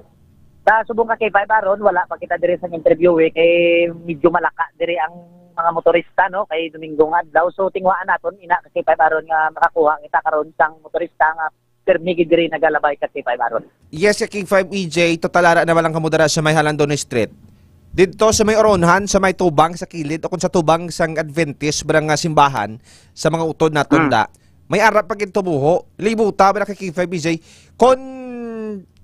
sa subong ka K five Aaron, wala pa kita diri sa interview eh, kay medyo malaka diri ang mga motorista, no, kay Domingo nga adlaw. So, tingwaan naton, ina ka K five Aaron, nga makakuha kita karon sang motorista nga permi gid diri nagalabay ka K five Aaron. Yes, ka K five E J, total ara na lang kamo dira sa may Halandon Street. Didto sa may uronhan, sa may tubang sa kilid, o kung sa tubang sang Adventist, barang nga simbahan, sa mga utod naton da. May ara pa gid to buho. Libuta ba na ka K five E J? Kon,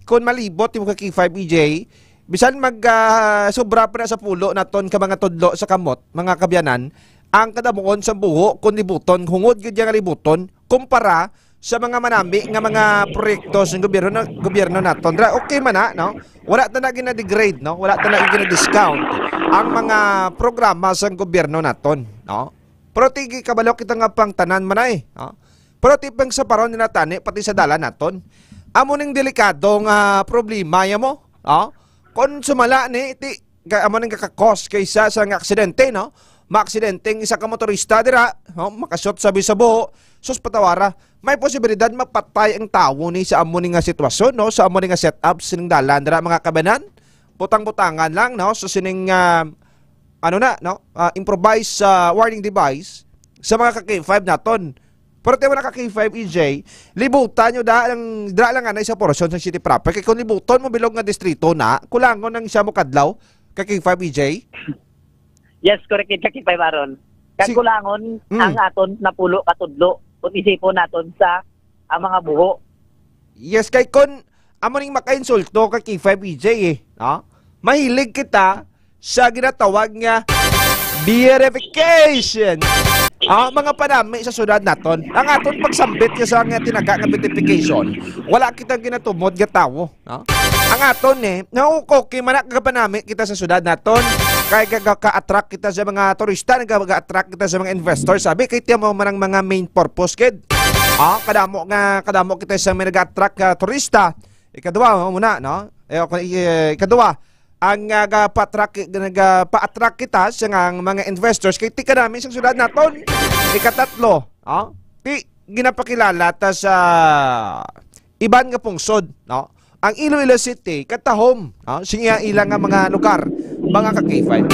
kon malibot mo ka K five E J, bisan mag, ah, sobra pa na sa pulo naton ka mga tudlo sa kamot, mga kabyanan, ang kadamuon sa buho, kon libuton, hungod gid nga libuton, kumpara sa mga manami nga mga proyekto sa gobyerno na, gobyerno naton. Ra, okay man na, no? Wala ta na gina-degrade, no? Wala ta na gina-discount ang mga programa sa gobyerno naton, no? Pero ti kabalo kita nga pang tanan man ay, no? Pero ti pang sa paron nila tani, pati sa dalan naton. Amo ning delikado nga problema ya mo, no? Kung sumala ni, ti, ka, amo ning kakakos kaysa sa nga aksidente, no? Maaksidente ang isa ka motorista dira, no? Makasot sabi sa buho, sus patawara. May posibilidad mapatay ang tawo ni sa amo ni nga sitwasyon, no? Sa amo ni nga setup sining dalan dira, mga kabanan. Butang-butangan lang, no? So sining, ah, ano na, no? Ah, improvised, ah, warning device sa mga ka K five naton. Pero ti wala ka K five E J, libutan nyo da lang, dira lang anay sa portion sa city proper. Kay kung libuton mo bilog nga distrito na, kulangon ang siya mo kadlaw ka K five E J. Yes, correct ka K five Aaron. Kag Si- kulangon Mm. ang aton napulo ka tudlo kung isipon naton sa ang mga buho. Yes, kay kon amo ning makainsulto ka K five E J eh, no? Mahilig kita sa ginatawag nga beautification. Ah, mga panami sa syudad naton. Ang aton pagsambit nga sa nga tinaga nga beautification, wala kita ginatumod nga tawo, no? Ang aton eh, na okay man na kapanami kita sa syudad naton. Kay ga-, ga-, ka-attract kita sa mga turista, nag-attract kita sa mga investor. Sabi, kay tiyan mo man ang mga main purpose, kid. Ah, kadamo nga, kadamo kita sa may nag-attract ka turista. Ikadua, mo muna, no? Eh, ako, i-, ikadua, ang, ah, gapa-attract, nagapa-attract kita sa nga ang mga investors kay tika namin sa syudad naton. Ikatatlo, ah, ti ginapakilala ta sa iban nga pungsod, no? Ang Iloilo City katahom, no? Siya ila nga mga lugar, mga ka K five.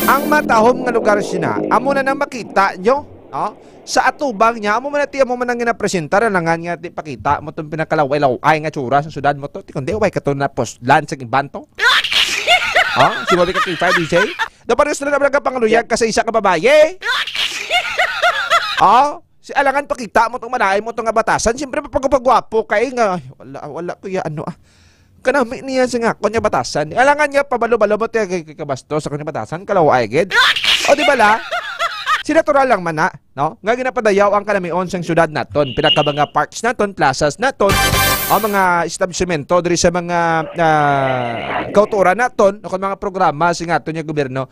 Ang matahom nga lugar sina, amo na nang makita nyo, no? Sa atubang niya, amo man na ti, amo man ang ginapresentar, alangan nga ti pakita mo tong pinakalaway-laway nga tsura sa syudad mo to. Ti kundi, way ka to napuslan sa iban to. Ha? Si Bobby ka K five, D J? Daw pareho sila na nagapanguluyag ka sa isa ka babayi. Ha? Si alangan pakita mo tong malain mo to nga batasan. Siyempre, mapagwapagwapo kay nga, wala, wala ko ya, ano, ah. Kanami niya sa nga, kunya batasan. Alangan niya, pabalo-balo mo tiya kay, kay kabastos sa kunya batasan. Kalaw ay gid. O, di ba la? Si natural lang man na, no? Nga ginapadayaw ang kanamion sang syudad naton. Pila ka mga parks naton, plazas naton, ang mga establishmento diri sa mga, ah, kauturan naton, o kung mga programa sa nga aton nga gobyerno.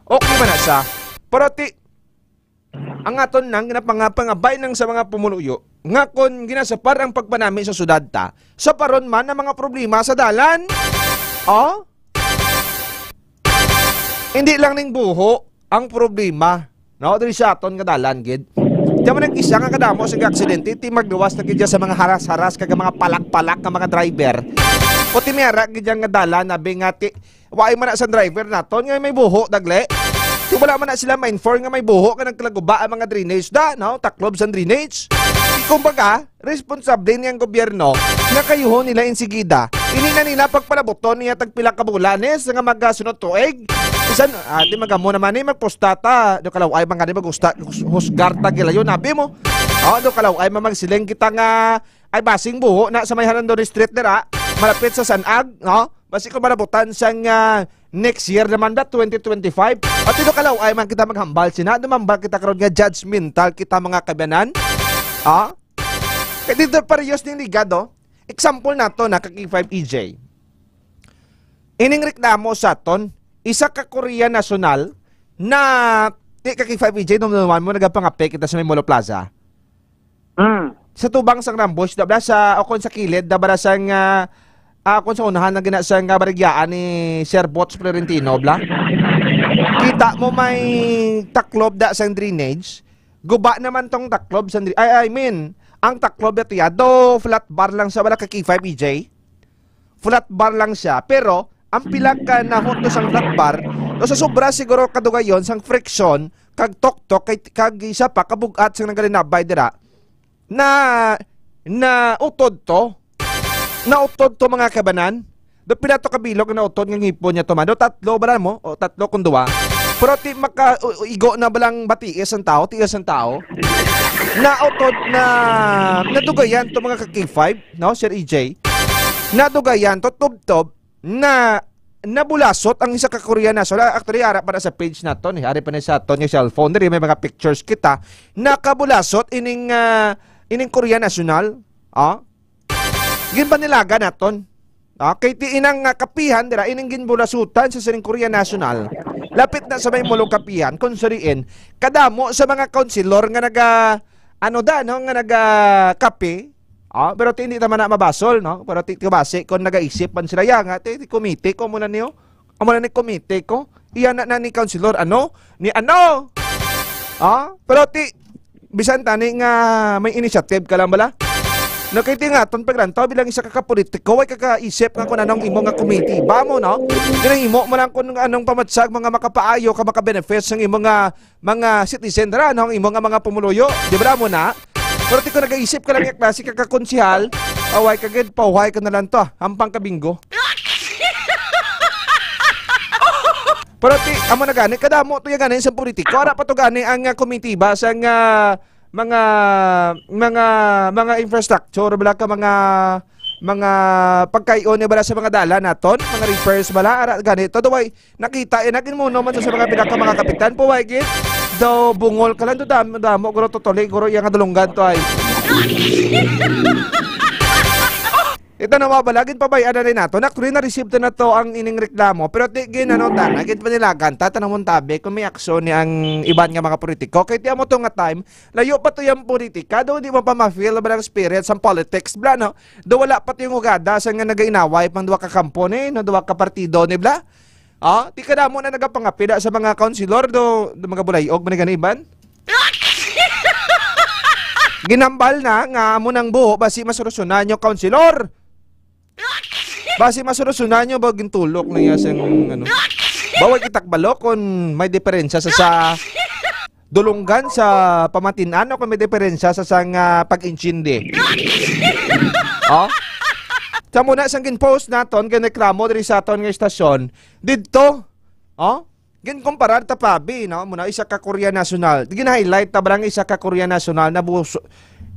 Okay man na siya. Pero ti, ang aton nang ginapangapangabay nang sa mga pumuluyo nga kon ginasapar ang pagpanami sa syudad ta, saparon man ang mga problema sa dalan. Oh? Hindi lang ning buho ang problema, no? Diri sa aton nga dalan gid. Diyan man nag-isa nga kadamo sa aksidente, ti magluwas na gid sa mga haras-haras kag mga palak-palak nga mga driver. O ti may ara gid nga dalan, abi nga ti, wa ay man na sa driver naton nga may buho, dagli. Ti wala man na sila ma-inform nga may buho nga nagkalaguba ang mga drainage da, no? Taklob sa drainage. Ti kumbaga, responsable ni ang gobyerno nga kayuhon nila insigida. Ini na nila pagpalabuton niya tagpila ka bulanes nga magasunod tuig. Bisan, ah, di magamo naman ni magpostata. Do kalaw ay mga di magusta, hus-, husgar ta gilayon, abi mo. Oh, do kalaw ay mamagsiling kita nga ay basing buho na sa may Hanandon Street dira, malapit sa Sanag, no? Basi ko malabutan sang, ah, next year naman da, twenty twenty-five. At ito kalaw ay man kita maghambal sina, dumambal kita karon nga judgmental kita mga kabanan. Ah? Kay dito parehas ning ligado. Example nato na ka K five E J. Ining reklamo sa aton, isa ka Korean nasyonal na, ti ka K five E J, nung naman mo nagapangape kita sa may Molo Plaza. Mm. Sa tubang sang rambush, da bala sa, o kung sa kilid, da bala sang, ah, ah, kung sa unahan na gina sang, ah, barigyaan ni Sir Bots Florentino, bala. Kita mo may taklob da sang drainage, guba naman tong taklob sang dra-, ay, I mean, ang taklob da tiya, do flat bar lang sa bala ka K five E J. Flat bar lang siya, pero ang pila ka nahutno sang flat bar, no, sa sobra siguro kadugayon sang friction, kag tuktok, kay, kag isa pa, kabug-at sang nagalinabay dira, na, na utod to. Nautod to, mga kabanan. Do pila to kabilog na utod nga ngipon niya to, man. Do tatlo, bala mo? O, tatlo kung duwa. Pero ti maka, u-, u-, igo na balang batiis ang tao, tiis ang tao. Nautod na, nadugayan to, mga ka K five, no, Sir E J? Nadugayan to, tubtob, na nabulasot ang isa ka Korean nasyonal. Actually, ara pa na sa page naton, eh. Ari pa na sa aton nga cellphone. Diri may mga pictures kita. Nakabulasot ining, ah, ining Korea National, ah, ginbanilagan naton. Ah, kay ti inang, ah, kapihan dira, ining ginbulasutan sa sining Korea National. Lapit na sa may mulong kapihan, kung suriin, kadamo sa mga kaunsilor nga naga, ano da, no, nga naga kape. Ah, pero ti, hindi naman na mabasol, no? Pero ti, kabasi kung nagaisip man sila, ya nga, ti, ti komite ko muna niyo. Amo na ni komite ko. Iya na, na ni kaunsilor, ano? Ni ano? Ah, pero ti, bisan tani nga may initiative ka lang bala. No, kay ti nga, ton pagrantaw bilang isa ka kapolitiko, way kakaisip nga kung anong imo nga komite. Ba mo, no? Ginahimo mo lang kung anong pamatsag mga makapaayo ka, makabenefits sa imo nga mga citizen dira, no? Ang imo nga mga pumuluyo. Di ba mo na? Pero ti ko nagaisip ka lang yung klase ka kakonsihal, away ka gid, pauhay ka na lang to, ah. Hampang ka bingo. Pero ti, amo na gani, kadamo to yung gani sa politiko. Ara pa to gani ang, ah, komitiba sa nga mga, mga, mga infrastructure, bala ka mga, mga pagkayon niya bala sa mga dalan naton, mga repairs bala, ara gani to, daway, nakita, eh, naging muno man sa, sa mga pinaka mga kapitan po, way gid. Daw bungol ka lang, do damo, damo, guro, totally, guro, iya nga dulunggan to ay. Ito na mga bala, ginpabay-an na rin nato. Actually, na-receive na to ang ining reklamo. Pero ti, gin, ano, ta, nagin panilagan, ta, tanamon tabi, kung may aksyon ni ang iban nga mga politiko. Kay ti amo to nga time, layo pa to yung politika, do di mo pa ma-feel ba ang spirit sa politics, bla, no? Do wala pa to yung hugada sa nga nagainaway pang duwa ka kampo ni, no, duwa ka partido ni, bla? Ah, ti kadamo na nagapangapida sa mga kaunsilor, do, do mga bulayog, man gani, iban? Ginambal na nga amo nang buho, basi masolusyonan nyo, kaunsilor. Basi masolusyonan nyo ba gintulok na iya sang, ano? Bawal kita kabalo kung may diferensya sa, sa dulunggan sa pamatin-an o kung may diferensya sa sang, ah, pag-intindi. Oh? Sa muna sang gin-post naton, ginreklamo diri sa aton nga istasyon, didto, oh? Ginkumparar ta pa, bi, no? Muna, isa ka Korea National. Gin-highlight ta ba ang isa ka Korea National na bus-,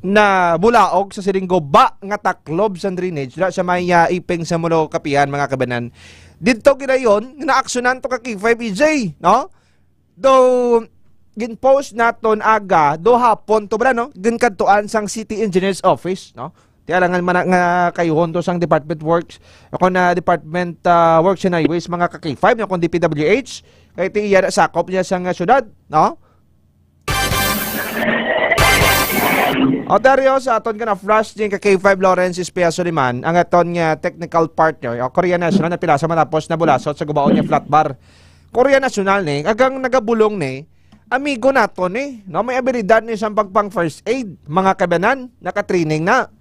na bulaog sa siring guba nga taklob sa drainage dira sa may, ah, iping sa Mulo Kapihan, mga kabanan. Didto ginayon, naaksyonan to ka K five E J, no? Though, gin-post naton aga, do hapon to ba, no? Ginkadtuan sang City Engineer's Office, no? Ti alangan man na nga kayuhon to sang Department Works, o kung na Department, ah, Works and Highways, mga ka K five, no? Kung D P W H, kay ti iya sakop niya sang, ah, syudad, no? O, Dario, sa aton ka na flash din ka K five Lawrence Espia Suliman, ang aton nga technical partner, o Korea National, na pila sa matapos na bulasot sa gubaon niya flat bar. Korea National ni, agang nagabulong ni, amigo nato ni, no? May abilidad ni sa pagpang first aid, mga kabanan, naka-training na.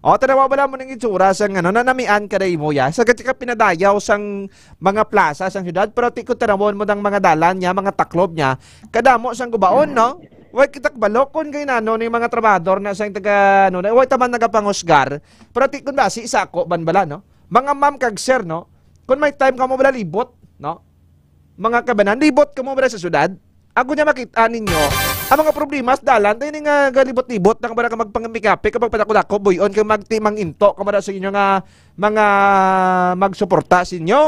O, tanawa bala mo ning itsura sang, ano, nanamian ka na imo ya. Sa gati ka pinadayaw sang mga plaza sang syudad, pero ti ko tanawon mo dang mga dalan niya, mga taklob niya, kadamo sang gubaon, no? Way kita kabalo kon kay nano ni mga trabahador na sang taga, ano, na, way taman nagapangusgar, pero ti kun basi sa ako, ban bala, no? Mga ma'am kag sir, no? Kung may time ka mo bala libot, no? Mga kabanan, libot ka mo bala sa syudad? Ako niya makita ninyo, ang mga problema sa dalan, tayo nga galibot-libot lang para ka magpangmikape, kapag padako-dako, buyon, kag magtimang into, kamara sa inyo nga mga magsuporta sa inyo.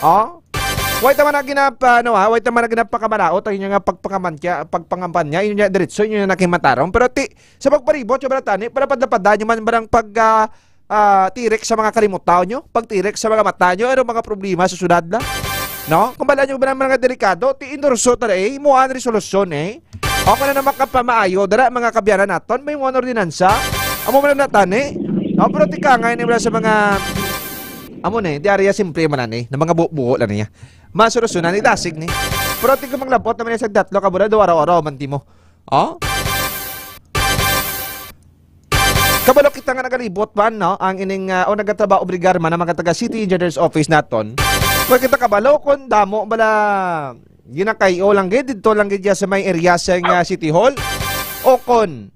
Oh? Way ta man na ginapa, ano, ha? Way ta man na ginapakamaraot ang inyo nga pagpangamantya, pagpangampanya, inyo niya diretso, inyo na nakimatarong. Pero ti, sa pagparibot, sa balatani, para padlapadan nyo man barang pag, ah, ah, tirik sa mga kalimutaw nyo, pagtirik sa mga mata nyo, ano mga problema sa syudad na? No? Kung bala nyo ba ng mga delikado, ti endorso ta eh, imo ang resolusyon eh. O kung ano na makapamaayo, dara mga kabyanan naton, may mo ordinansa, amo man na tani. No? Pero tikangay ni wala sa mga, amo ni, di area simple man ni, na mga bu-, buho lang niya. Masolusyonan ni dasig ni. Pero ti kung manglabot naman niya sa datlo ka bulan, do araw-araw man ti mo. Oh? Kabalo kita nga nagalibot man, no? Ang ining, ah, o nagatrabaho obligar man ang mga taga City Engineers Office naton. Kung kita kabalo kung damo bala ginakayo lang gid, dito lang gid sa may area sa nga City Hall. O kon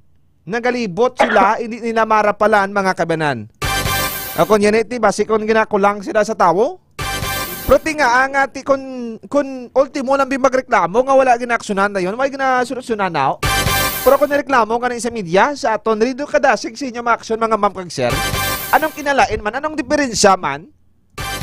nagalibot sila, hindi nila marapalan mga kabanan. O kon yan iti, basi kon ginakulang sila sa tawo. Pero ti nga, ang ati, kun, kun ultimo lang bi magreklamo nga wala ginaaksyonan na yun, wala ginasolusyonan na. Pero kung nireklamo ka na sa media, sa aton, rido kadasig sa inyo maaksyon, mga ma'am kag sir. Anong kinalain man? Anong diferensya man?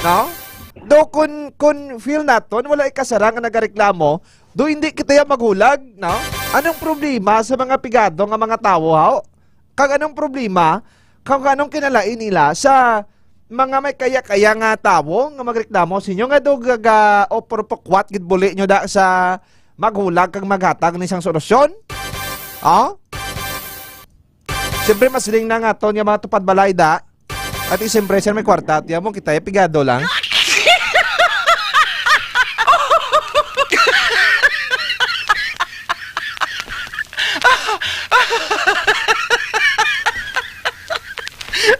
No? Do kun, kun feel naton, wala ikasara nga nagareklamo, do hindi kita ya maghulag, no? Anong problema sa mga pigado nga mga tawo, haw? Kag anong problema kung anong kinalain nila sa mga may kaya-kaya nga tawo nga magreklamo sa inyo nga daw gaga o purpukwat gid buli nyo da sa maghulag kag maghatag ni sang solusyon? Ha? Siyempre, mas siling na nga to nga mga tupad balay da. At siyempre, sir, may kwarta. Tiyan mo, kita, eh, pigado lang.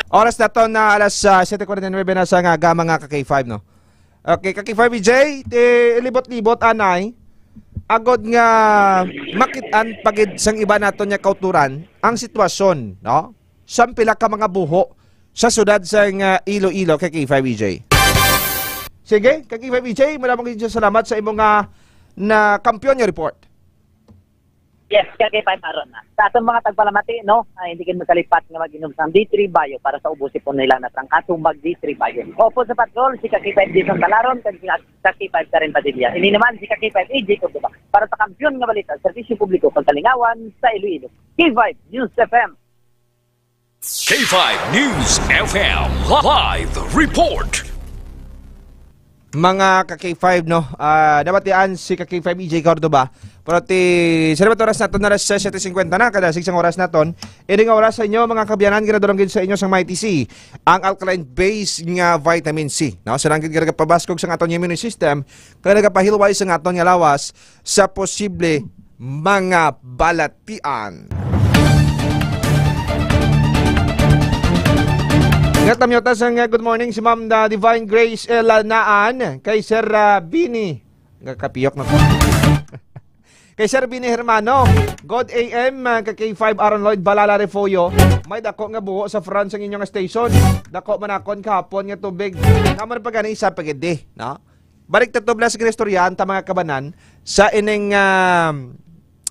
Oras na to na alas, ah, siyete kuwarenta y nuebe na sa nga aga, mga ka K five, no? Okay, ka K five B J, ti, libot-libot, anay. Agod nga makit-an pa gid sang iba naton nga kauturan ang sitwasyon, no? Sang pila ka mga buho sa siyudad sang, ah, Iloilo, ka K five B J. Sige, ka K five B J, maraming salamat sa imo nga na kampiyon nga report. Yes, ka K five Aaron. Sa aton mga tagpalamati, no, ay hindi gid magkalipat nga mag-inom sang D three Bio para sa ubos sipon nila na trangkaso mag D three Bio. Opo sa patrol, si ka K five Jason Talaron, kag si ka K five Karen Padilla. Ini naman si ka K five A J Cordova para sa kampiyon nga balita, serbisyo publiko, kag kalingawan sa Iloilo. K five News F M. K five News F M live report. Mga ka K five, no? Ah, nabatian si ka K five E J Cordova. Pero ti, sa libat oras naton na alas siyete cincuenta na, kada sigsang oras naton. Ini nga oras sa inyo, mga kaabyanan, ginadulong gid sa inyo sang Mighty C, ang alkaline base nga vitamin C, no? Sa langgit nga nagapabaskog sa aton immune system, kag nagapahilway sa aton nga lawas sa posible mga balatian. Nga tamyota sang, uh, good morning si Ma'am, uh, Divine Grace L Lanaan, kay Sir, uh, Bini. Nagkapiyok na ko. Kay Sir Bini Hermano, good A M, uh, ka K five Aaron Lloyd Balala Refugio. May dako nga buho sa front sang inyo nga station. Dako man akon kahapon nga tubig. Naman pa gani sa pagidi, no? Balik ta to, bla, sa ginistoryahan ta, mga kabanan, sa ining, ah,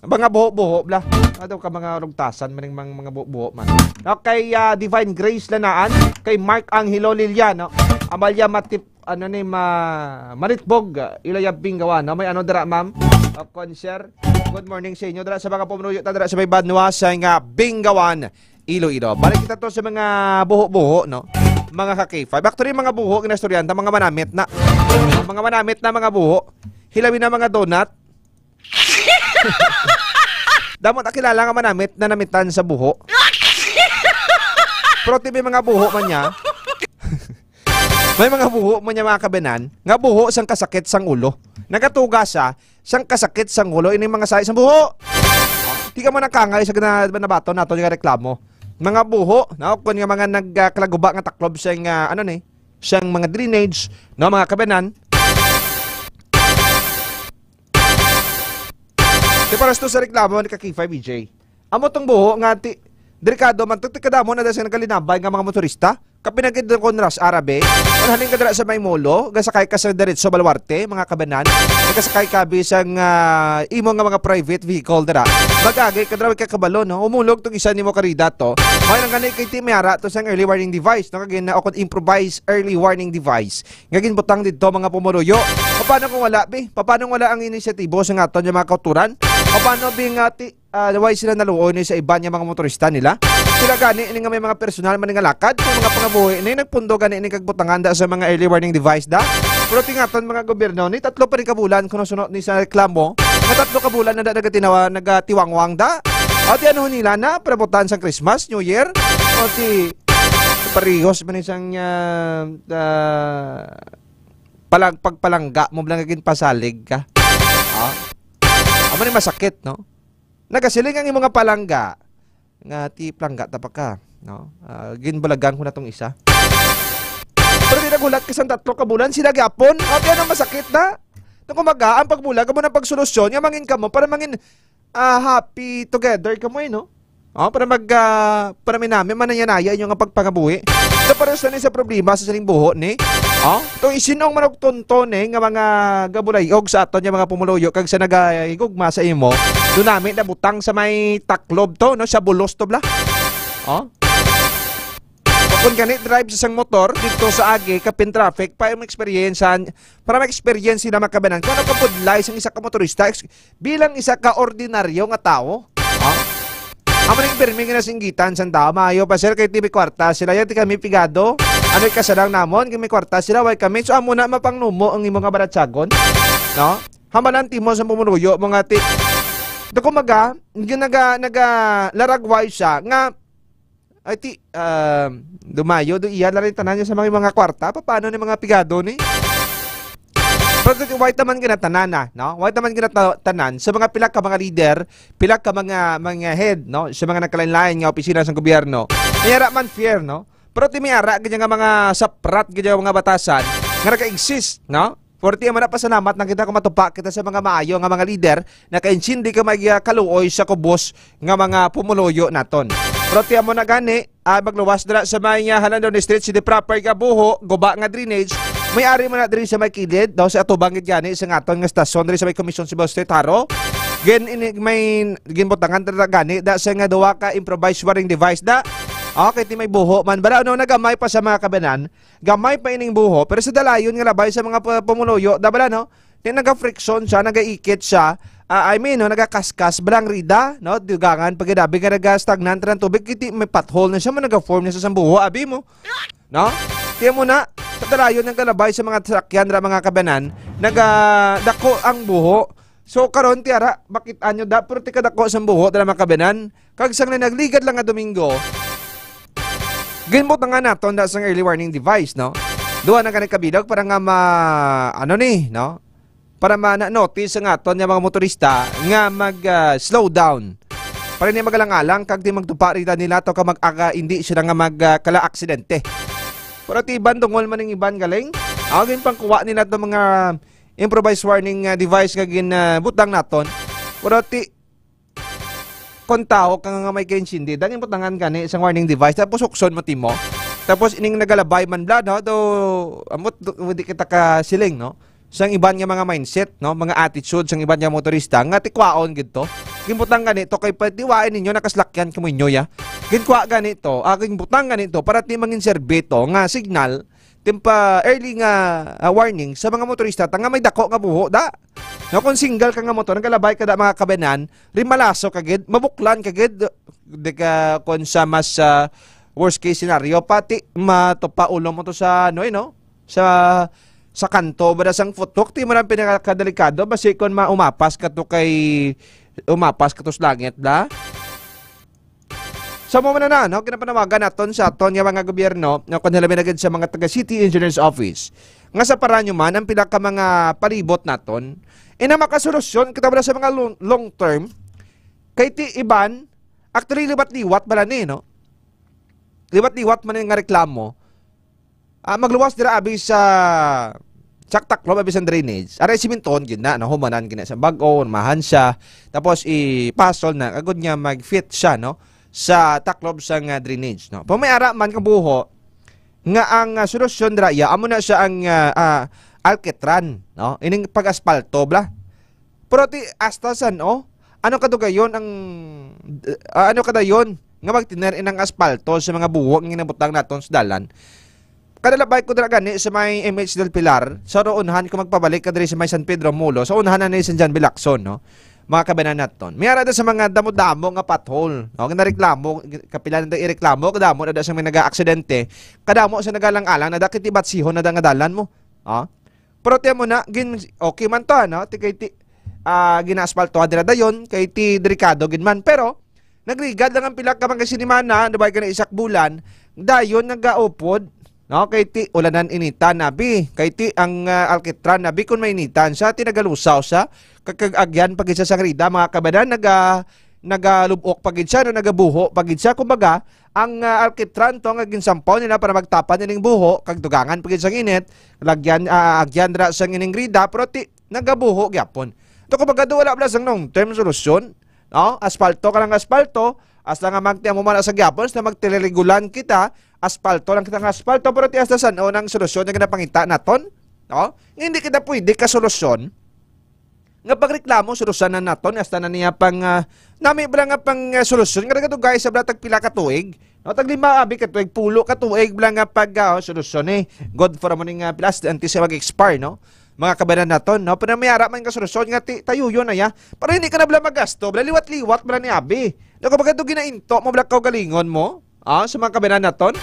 mga buho-buho, bla. Ato ka mga rugtasan, maning mga, mga buho-buho man. Okay, ah, Divine Grace Lanaan, kay Mark Angelo Liliano, Amalia Matip, ano ni, ma-, Maritbog, ah, Ilaya Bingawan, no? May ano dira, ma'am? Ah, concert. Good morning sa inyo. Dira sa mga pumunuyo ta, dira sa may banwa, sa nga Bingawan. Iloilo. Balik kita to sa mga buho-buho, no? Mga ka K five. Actually, mga buho, ginastoryahan ta, mga manamit na. Mga manamit na, mga buho. Hilabi na, mga donut. Damo ta kilala nga manamit na namitan sa buho. Pero ti may mga buho man niya. May mga buho man niya, mga kabanan, nga buho sang kasakit sang ulo. Nagatuga siya sang kasakit sang ulo, ining mga sahi sang buho. Di ka mo nakangay sa gina-, nabaton nato nga reklamo. Mga buho, no? Kung nga mga nagkalaguba nga taklob sa nga, ano ni, sang mga drainage, no, mga kabanan. Di para sa reklamo ni ka K five E J. Amo tong buho nga ti-, delikado man to, ti kadamo na dahil sa nagalinabay nga mga motorista. Kapinagid ko ni Ras Arabe, manhaling ka dira sa may molo, gasakay ka sa diretso Baluarte, mga kabanan, gasakay ka bisang, ah, imo nga mga private vehicle dira. Mag-agi ka dira, ka kabalo, no? Umulog tong isa nimo karida to. May nang gani kay ti may ara to sang early warning device, no? Kag na, o kon improvised early warning device. Nga ginbutang didto, mga pumuluyo. Paano kung wala, bi? Paano kung wala ang inisyatibo sa aton nga mga kauturan? Paano, bi, nga ti-, ah, way sila naluoy ni sa iban nga mga motorista nila? Sila gani ni nga may mga personal man nga lakad, may mga pangabuhi ni nagpundo gani ni kag butangan da sa mga early warning device da. Pero ti aton mga gobyerno ni tatlo pa ni ka bulan kuno sunod ni sa reklamo. Nga tatlo ka bulan na da nagatinawa, nagatiwangwang da. O ti ano nila na, perabutan sa Christmas, New Year. O ti parehos man isang, ah, ah, palag-, pagpalangga mo lang ginpasalig ka. Ha? Amo ni masakit, no? Nagasiling ang imong nga palangga nga ti palangga ta pa ka, no? Ah, ginbulagan ko na tong isa. Pero di naghulat ka sang tatlo ka bulan, sila gyapon. O, kaya nang masakit na. Nung kumaga, ang pagbulag, amo nang pagsolusyon, nga mangin ka mo, para mangin, ah, happy together ka mo, eh, no? Oh, para mag, ah, para minami, manaya-naya inyo nga pagpangabuhi. Sa pareho sa ni sa problema sa sining buho ni. Oh, itong isinong manugtunto ni nga mga gabulayog sa aton nga mga pumuluyo kag sa nagahigugma sa imo, dunami na butang sa may taklob to, no, sa bulos to, bla. Oh? Kung gani drive sa isang motor dito sa agi, kapin traffic, pa yung experience, para ma-experience sila, mga kabanan, kung ano kabudlay sang isa ka motorista ex- bilang isa ka ordinaryo nga tawo. Ha? Amo ning pirmi nga nasinggitan sang tawo. Maayo pa, sir, kay ti may kwarta sila, yan ti kami pigado. Ano ikasalang namon kay may kwarta sila, way kami? So amo na mapangnumo ang imo nga baratsagon, no? Hamalan timo sa pumuluyo mo nga ti. Do, kumbaga, ginaga naga laragway siya nga, ay ti, um, dumayo do iya la rin tanan niya sa mga, mga kwarta. Paano ni mga pigado ni? Pero ti, why taman ginatanan na, no? Why taman ginatanan sa mga pila ka mga leader, pila ka mga, mga head, no? Sa mga nagkalain-lain nga opisina sa gobyerno. May ara man fair, no? Pero ti may ara gid nga mga saprat gid nga mga batasan nga naka-exist, no? Pero ti amo na, pasalamat na kita kung matupa kita sa mga maayo nga mga leader, nakaintindi ka may, ah, kaluoy sa kubos nga mga pumuluyo naton. Pero ti amo na gani, ah, magluwas dira sa may, ah, Halandon Street, city proper nga buho, guba nga drainage, may ari man na diri sa may kilid, daw sa atubang gid gani sa ngaton nga stasyon diri sa may Commission Civil Street, Haro. Gin, ini, may ginbutangan dira gani da sa nga duwa ka improvised watering device da. Okay, ti may buho man. Bala, ano, nagamay pa sa mga kabanan, gamay pa ining buho, pero sa dalayon nga labay sa mga pa-, pumuluyo, da bala, no? Di naga-friction siya, nagaikit siya, ah, I mean, no, nagakaskas, balang rida, no? Dugangan, pagkadabi nga naga-stagnant ang tubig, kiti may pothole na siya, mo naga-form na sa sambuho, abi mo. No? Tiyan mo na, sa dalayon nga labay sa mga sasakyan, ra mga kabanan, naga-, dako ang buho. So, karon, tiara, makit-an nyo da, pero ti kadako sa buho, dala mga kabanan. Kag sang nagligad lang nga Domingo, ginbutangan naton da sang early warning device, no? Duha na gani ka bilog para nga ma-, ano ni, no? Para ma-, na-notice ang aton nga mga motorista nga mag, ah, slow down. Para hindi magalang-alang kag di magtupa rida nila to ka mag-aga, hindi sila nga mag, ah, kala aksidente. Pero ti iban dungol man ning iban galing. Ang ginpangkuha nila to mga improvised warning, ah, device nga gin, ah, butang naton. Pero ti kon tawo ka nga may kaintindi, dangin butangan gani isang warning device, tapos hukson mo timo. Tapos ining nagalabay man bla, no? Do, amot, do, di kita ka siling, no? Sang iban nga mga mindset, no? Mga attitude sang iban nga motorista, nga tikwaon gid to. Ginbutang gani to kay patiwain ninyo, nakaslakyan kamo inyo, ya. Ginkuha gani to, ah, ginbutang gani to para ti mangin serbi to nga signal, timpa early nga, ah, warning sa mga motorista ta nga may dako nga buho da. No, kung single ka nga motor, nagalabay ka da mga kabanan, rimalaso ka gid, mabuklan ka gid, di ka, kung sa mas, ah, worst case scenario, pati matupa ulo mo to sa, ano, eh, no? Sa, sa kanto, ba, sang futok, ti mo lang pinakakadelikado, basi kung maumapas ka to kay, umapas ka to sa langit, da? So, mo na na, no? Ginapanawagan naton sa aton nga mga gobyerno, no, kung hilabi na gid sa mga taga City Engineers Office, nga sa paranyo man ang pila ka mga palibot naton, ina makasolusyon kita wala sa mga long, long term, kay ti iban, actually, liwat-liwat bala ni, no? Liwat-liwat man nga reklamo, ah, magluwas dira abi sa, sa taklob abi sa drainage. Aray siminton gid na, no? Humanan gid na sa bag-o, mahan siya. Tapos ipasol na, agod nga mag-fit siya, no? Sa taklob sa nga drainage, no? Pero may ara man nga buho nga ang, ah, solusyon dira iya, amo na siya ang, ah, ah, alkitran, no? Ining pag-aspalto, bla. Pero ti, hasta san-o? Ano kadugayon ang, ah, ano kadayon nga magtiner inang aspalto sa mga buho nga ginabutang naton sa dalan? Kadalabay ko dira gani sa may M H del Pilar, sa unhan ko magpabalik ka diri sa may San Pedro Molo, sa unhan na ni San John Bilacson, no? Mga kabanan naton. May ara da sa mga damo-damo nga pothole, no? Ginareklamo, kapila na da ireklamo, kadamo na da sa may nagaaksidente, kadamo sa nagalang-alang na da, kay ti batsihon na da nga dalan mo. Ah? Pero tiyan mo na, gin, okay man to, ano? Ti kay ti, ah, ginaasfaltohan dira dayon, kay ti delikado gid man. Pero, nagligad lang ang pila ka mga sinimana, di ba, ka na isak bulan, dayon nagaupod, no? Kay ti ulanan inita nabi, kay ti ang, ah, alkitran nabi, kung mainitan siya, ti nagalusaw siya, kag, kag agyan pa gid siya sang rida, mga kabanan, naga, nagalubok pa gid siya, no? Nagabuho pa gid siya. Kumbaga, ang, ah, alkitran to nga ginsampaw nila para magtapad nining buho, kag dugangan pa gid sang init, lagyan, ah, agyan ra sang ining rida, pero ti, nagabuho gyapon. To, kumbaga, do wala bala sang long term solusyon, no? Aspalto ka lang aspalto, hasta nga magtiyan mo man sa gyapon, hasta magtiliregulan kita, aspalto lang kita nga aspalto, pero ti hasta san-o nang solusyon nga ginapangita naton, no? Hindi kita pwede ka solusyon nga pagreklamo, solusyonan naton, hasta na niya pang, ah, nami bala nga pang, ah, solusyon nga nagadugay sa bala tag pila ka tuig, no? Tag lima abi ka tuig, pulo ka tuig bala nga pag, ah, oh, solusyon, eh. Good for mo ning, ah, pila, antes siya mag-expire, no? Mga kabanan naton, no? Pero may ara man ka solusyon nga ti-, tayuyon na ya. Para hindi ka na bala magasto, bala liwat-liwat bala ni abi. No, kumbaga, ito ginainto mo bala kaugalingon mo, ah, sa mga kabanan naton.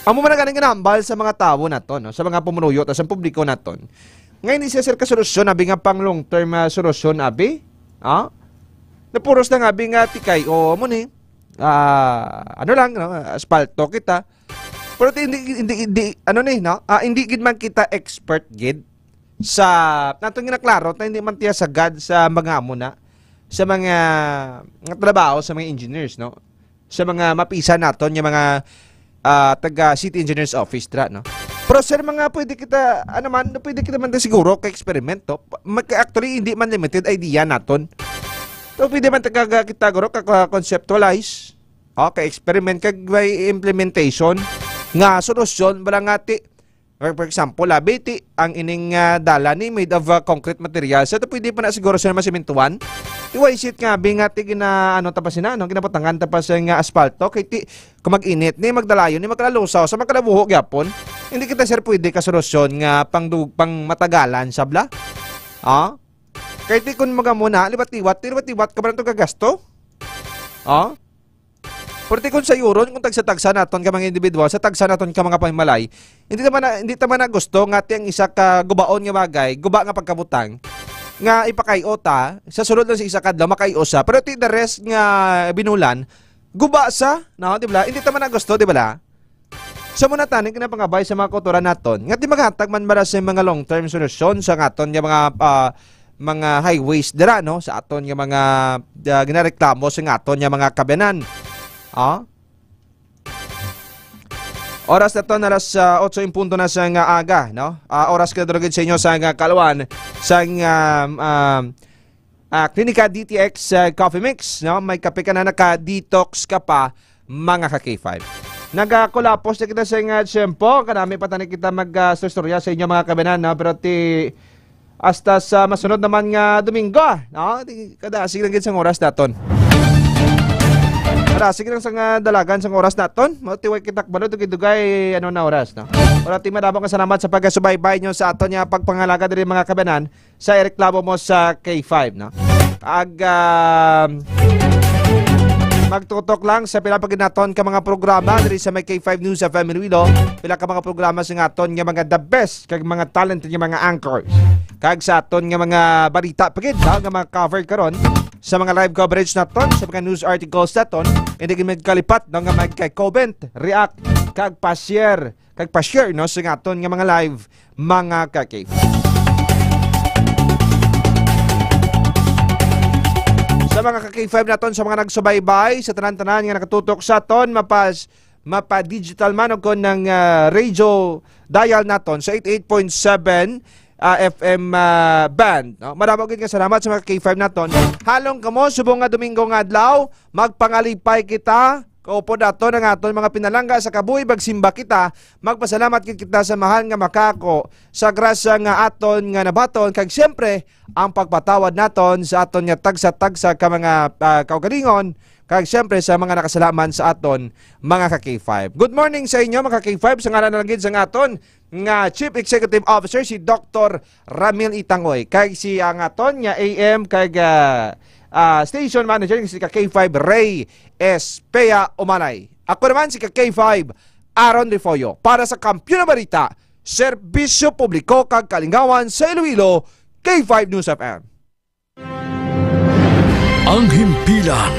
Amo man ang ganing ginahambal sa mga tawo naton, no? Sa mga pumunuyo, ta sa publiko naton. Nga hindi siya, sir, ka solusyon, abi nga pang long-term, ah, solusyon, abi? Ha? Napuros na nga, abi nga, tikay, o, amo ni, ah, ano lang, no? Aspalto kita. Pero ti-, hindi, hindi, hindi, ano ni, no? Ah, hindi gid man kita expert gid sa, naton ginaklaro, ta hindi man tiya sagad sa mga amo na, sa mga, nga trabaho sa mga engineers, no? Sa mga mapisan naton nga mga, ah, taga City Engineers Office, tra, no? Pero, sir, mga pwede kita, ano man, pwede kita man siguro ka experiment, no? Mag-, actually, hindi man limited idea naton. So, pwede man taga kita, guro, ka, ka conceptualize, o, ka experiment, kag may implementation nga solusyon, bala nga ti, for, for example, ah, B T, ang ining, ah, dalan ni made of, ah, concrete material. So, ito pwede pa na siguro siya masimintuan. Ti, why is it nga, abi nga, ti, gina, ano, ta pa sina, no? Ginabutangan ta pa sa nga aspalto. Kay ti, kung mag-init ni, magdalayon ni, magkalalusaw, sa magkalabuho gyapon. Hindi kita, sir, pwede ka solusyon nga pang, pang matagalan, sabla? Ah? Kay ti, kung magamuna, liwat-liwat, ti, liwat-liwat ka ba na ito gagasto? Ah? Pero ti kung sayuron, kung tagsa-tagsa naton ka mga individual, sa tagsa naton ka mga panimalay, hindi naman na, hindi naman na gusto nga ti ang isa ka gubaon nga bagay, guba nga pagkabutang, nga ipakay-o ta, sa sulod lang sa isa ka adlaw, makay-o sa. Pero ti the rest nga binulan, guba sa, no? Di ba? Hindi naman na gusto, di ba? Sa muna tani, kinapangabay sa mga kautoran naton, nga ti maghatag man ba sa mga long-term solusyon sa aton nga mga, ah, mga highways dira, no? Sa aton nga mga, ah, ginareklamo sa aton nga mga kabiyanan. Ah? Oras naton, alas, ah, otso en punto na sa nga aga, no? Ah, oras ka drugid sa inyo sa nga kaluan sa nga, um, ah, Klinika D T X, ah, Coffee Mix, no? May kape ka na, naka-detox ka pa, mga ka K five. Nagakulapos na kita sa nga tiyempo, kanami pa tani kita mag, ah, istorya sa inyo, mga kabiyanan, no? Pero ti, hasta sa masunod naman nga Domingo, no? Ti, kada, sige lang gid sang oras naton. Kada, sige lang sa nga dalagan sang oras naton. Mao ti way kita kabalo, dugay-dugay, ano na oras, no? Pero ti, madamo nga salamat sa pagasubaybay nyo sa aton nga pagpangalaga diri, mga kabiyanan, sa ireklamo mo sa K five, no? Ag, ah, magtutok lang sa pila pa gid naton ka mga programa diri sa may K five News F M Iloilo. Pila ka mga programa sa nga aton nga mga the best kag mga talented nga mga anchors. Kag sa aton nga mga balita pa gid, no, nga mga cover karon sa mga live coverage naton, sa mga news articles naton, hindi gid magkalipat, no, nga mag-comment, react, kag pa-share kag pa-share, no, sa aton nga mga live, mga ka-K five. Sa mga ka-K five naton, sa mga nagsubaybay, sa tanan-tanan nga nakatutok sa aton, mapas-, mapa-digital man o kon nang, ah, radio dial naton sa eighty-eight point seven, ah, F M, ah, band, no? Madamo gid nga salamat sa mga K five naton. Halong kamo, subong nga Domingo nga adlaw, magpangalipay kita. Kaupod naton ang aton mga pinalangga sa kabuhi, magsimba kita, magpasalamat gid kita sa mahal nga makako sa grasya nga aton nga nabaton, kag siyempre ang pagpatawad naton sa aton nga tagsa-tagsa ka mga, ah, kaugalingon, kag siyempre sa mga nakasalaman sa aton mga ka K five. Good morning sa inyo, mga ka K five, sa ngalan na lang gid sa aton nga Chief Executive Officer, si Doktor Ramil Itangoy, kag si ang aton nga A M kag, ah, ah, station manager, si ka K five Ray Espea Umalay. Ako naman si ka K five Aaron Refollo para sa Kampiyon na Balita, Serbisyo Publiko kag Kalingawan sa Iloilo, K five News F M. Ang himpilan.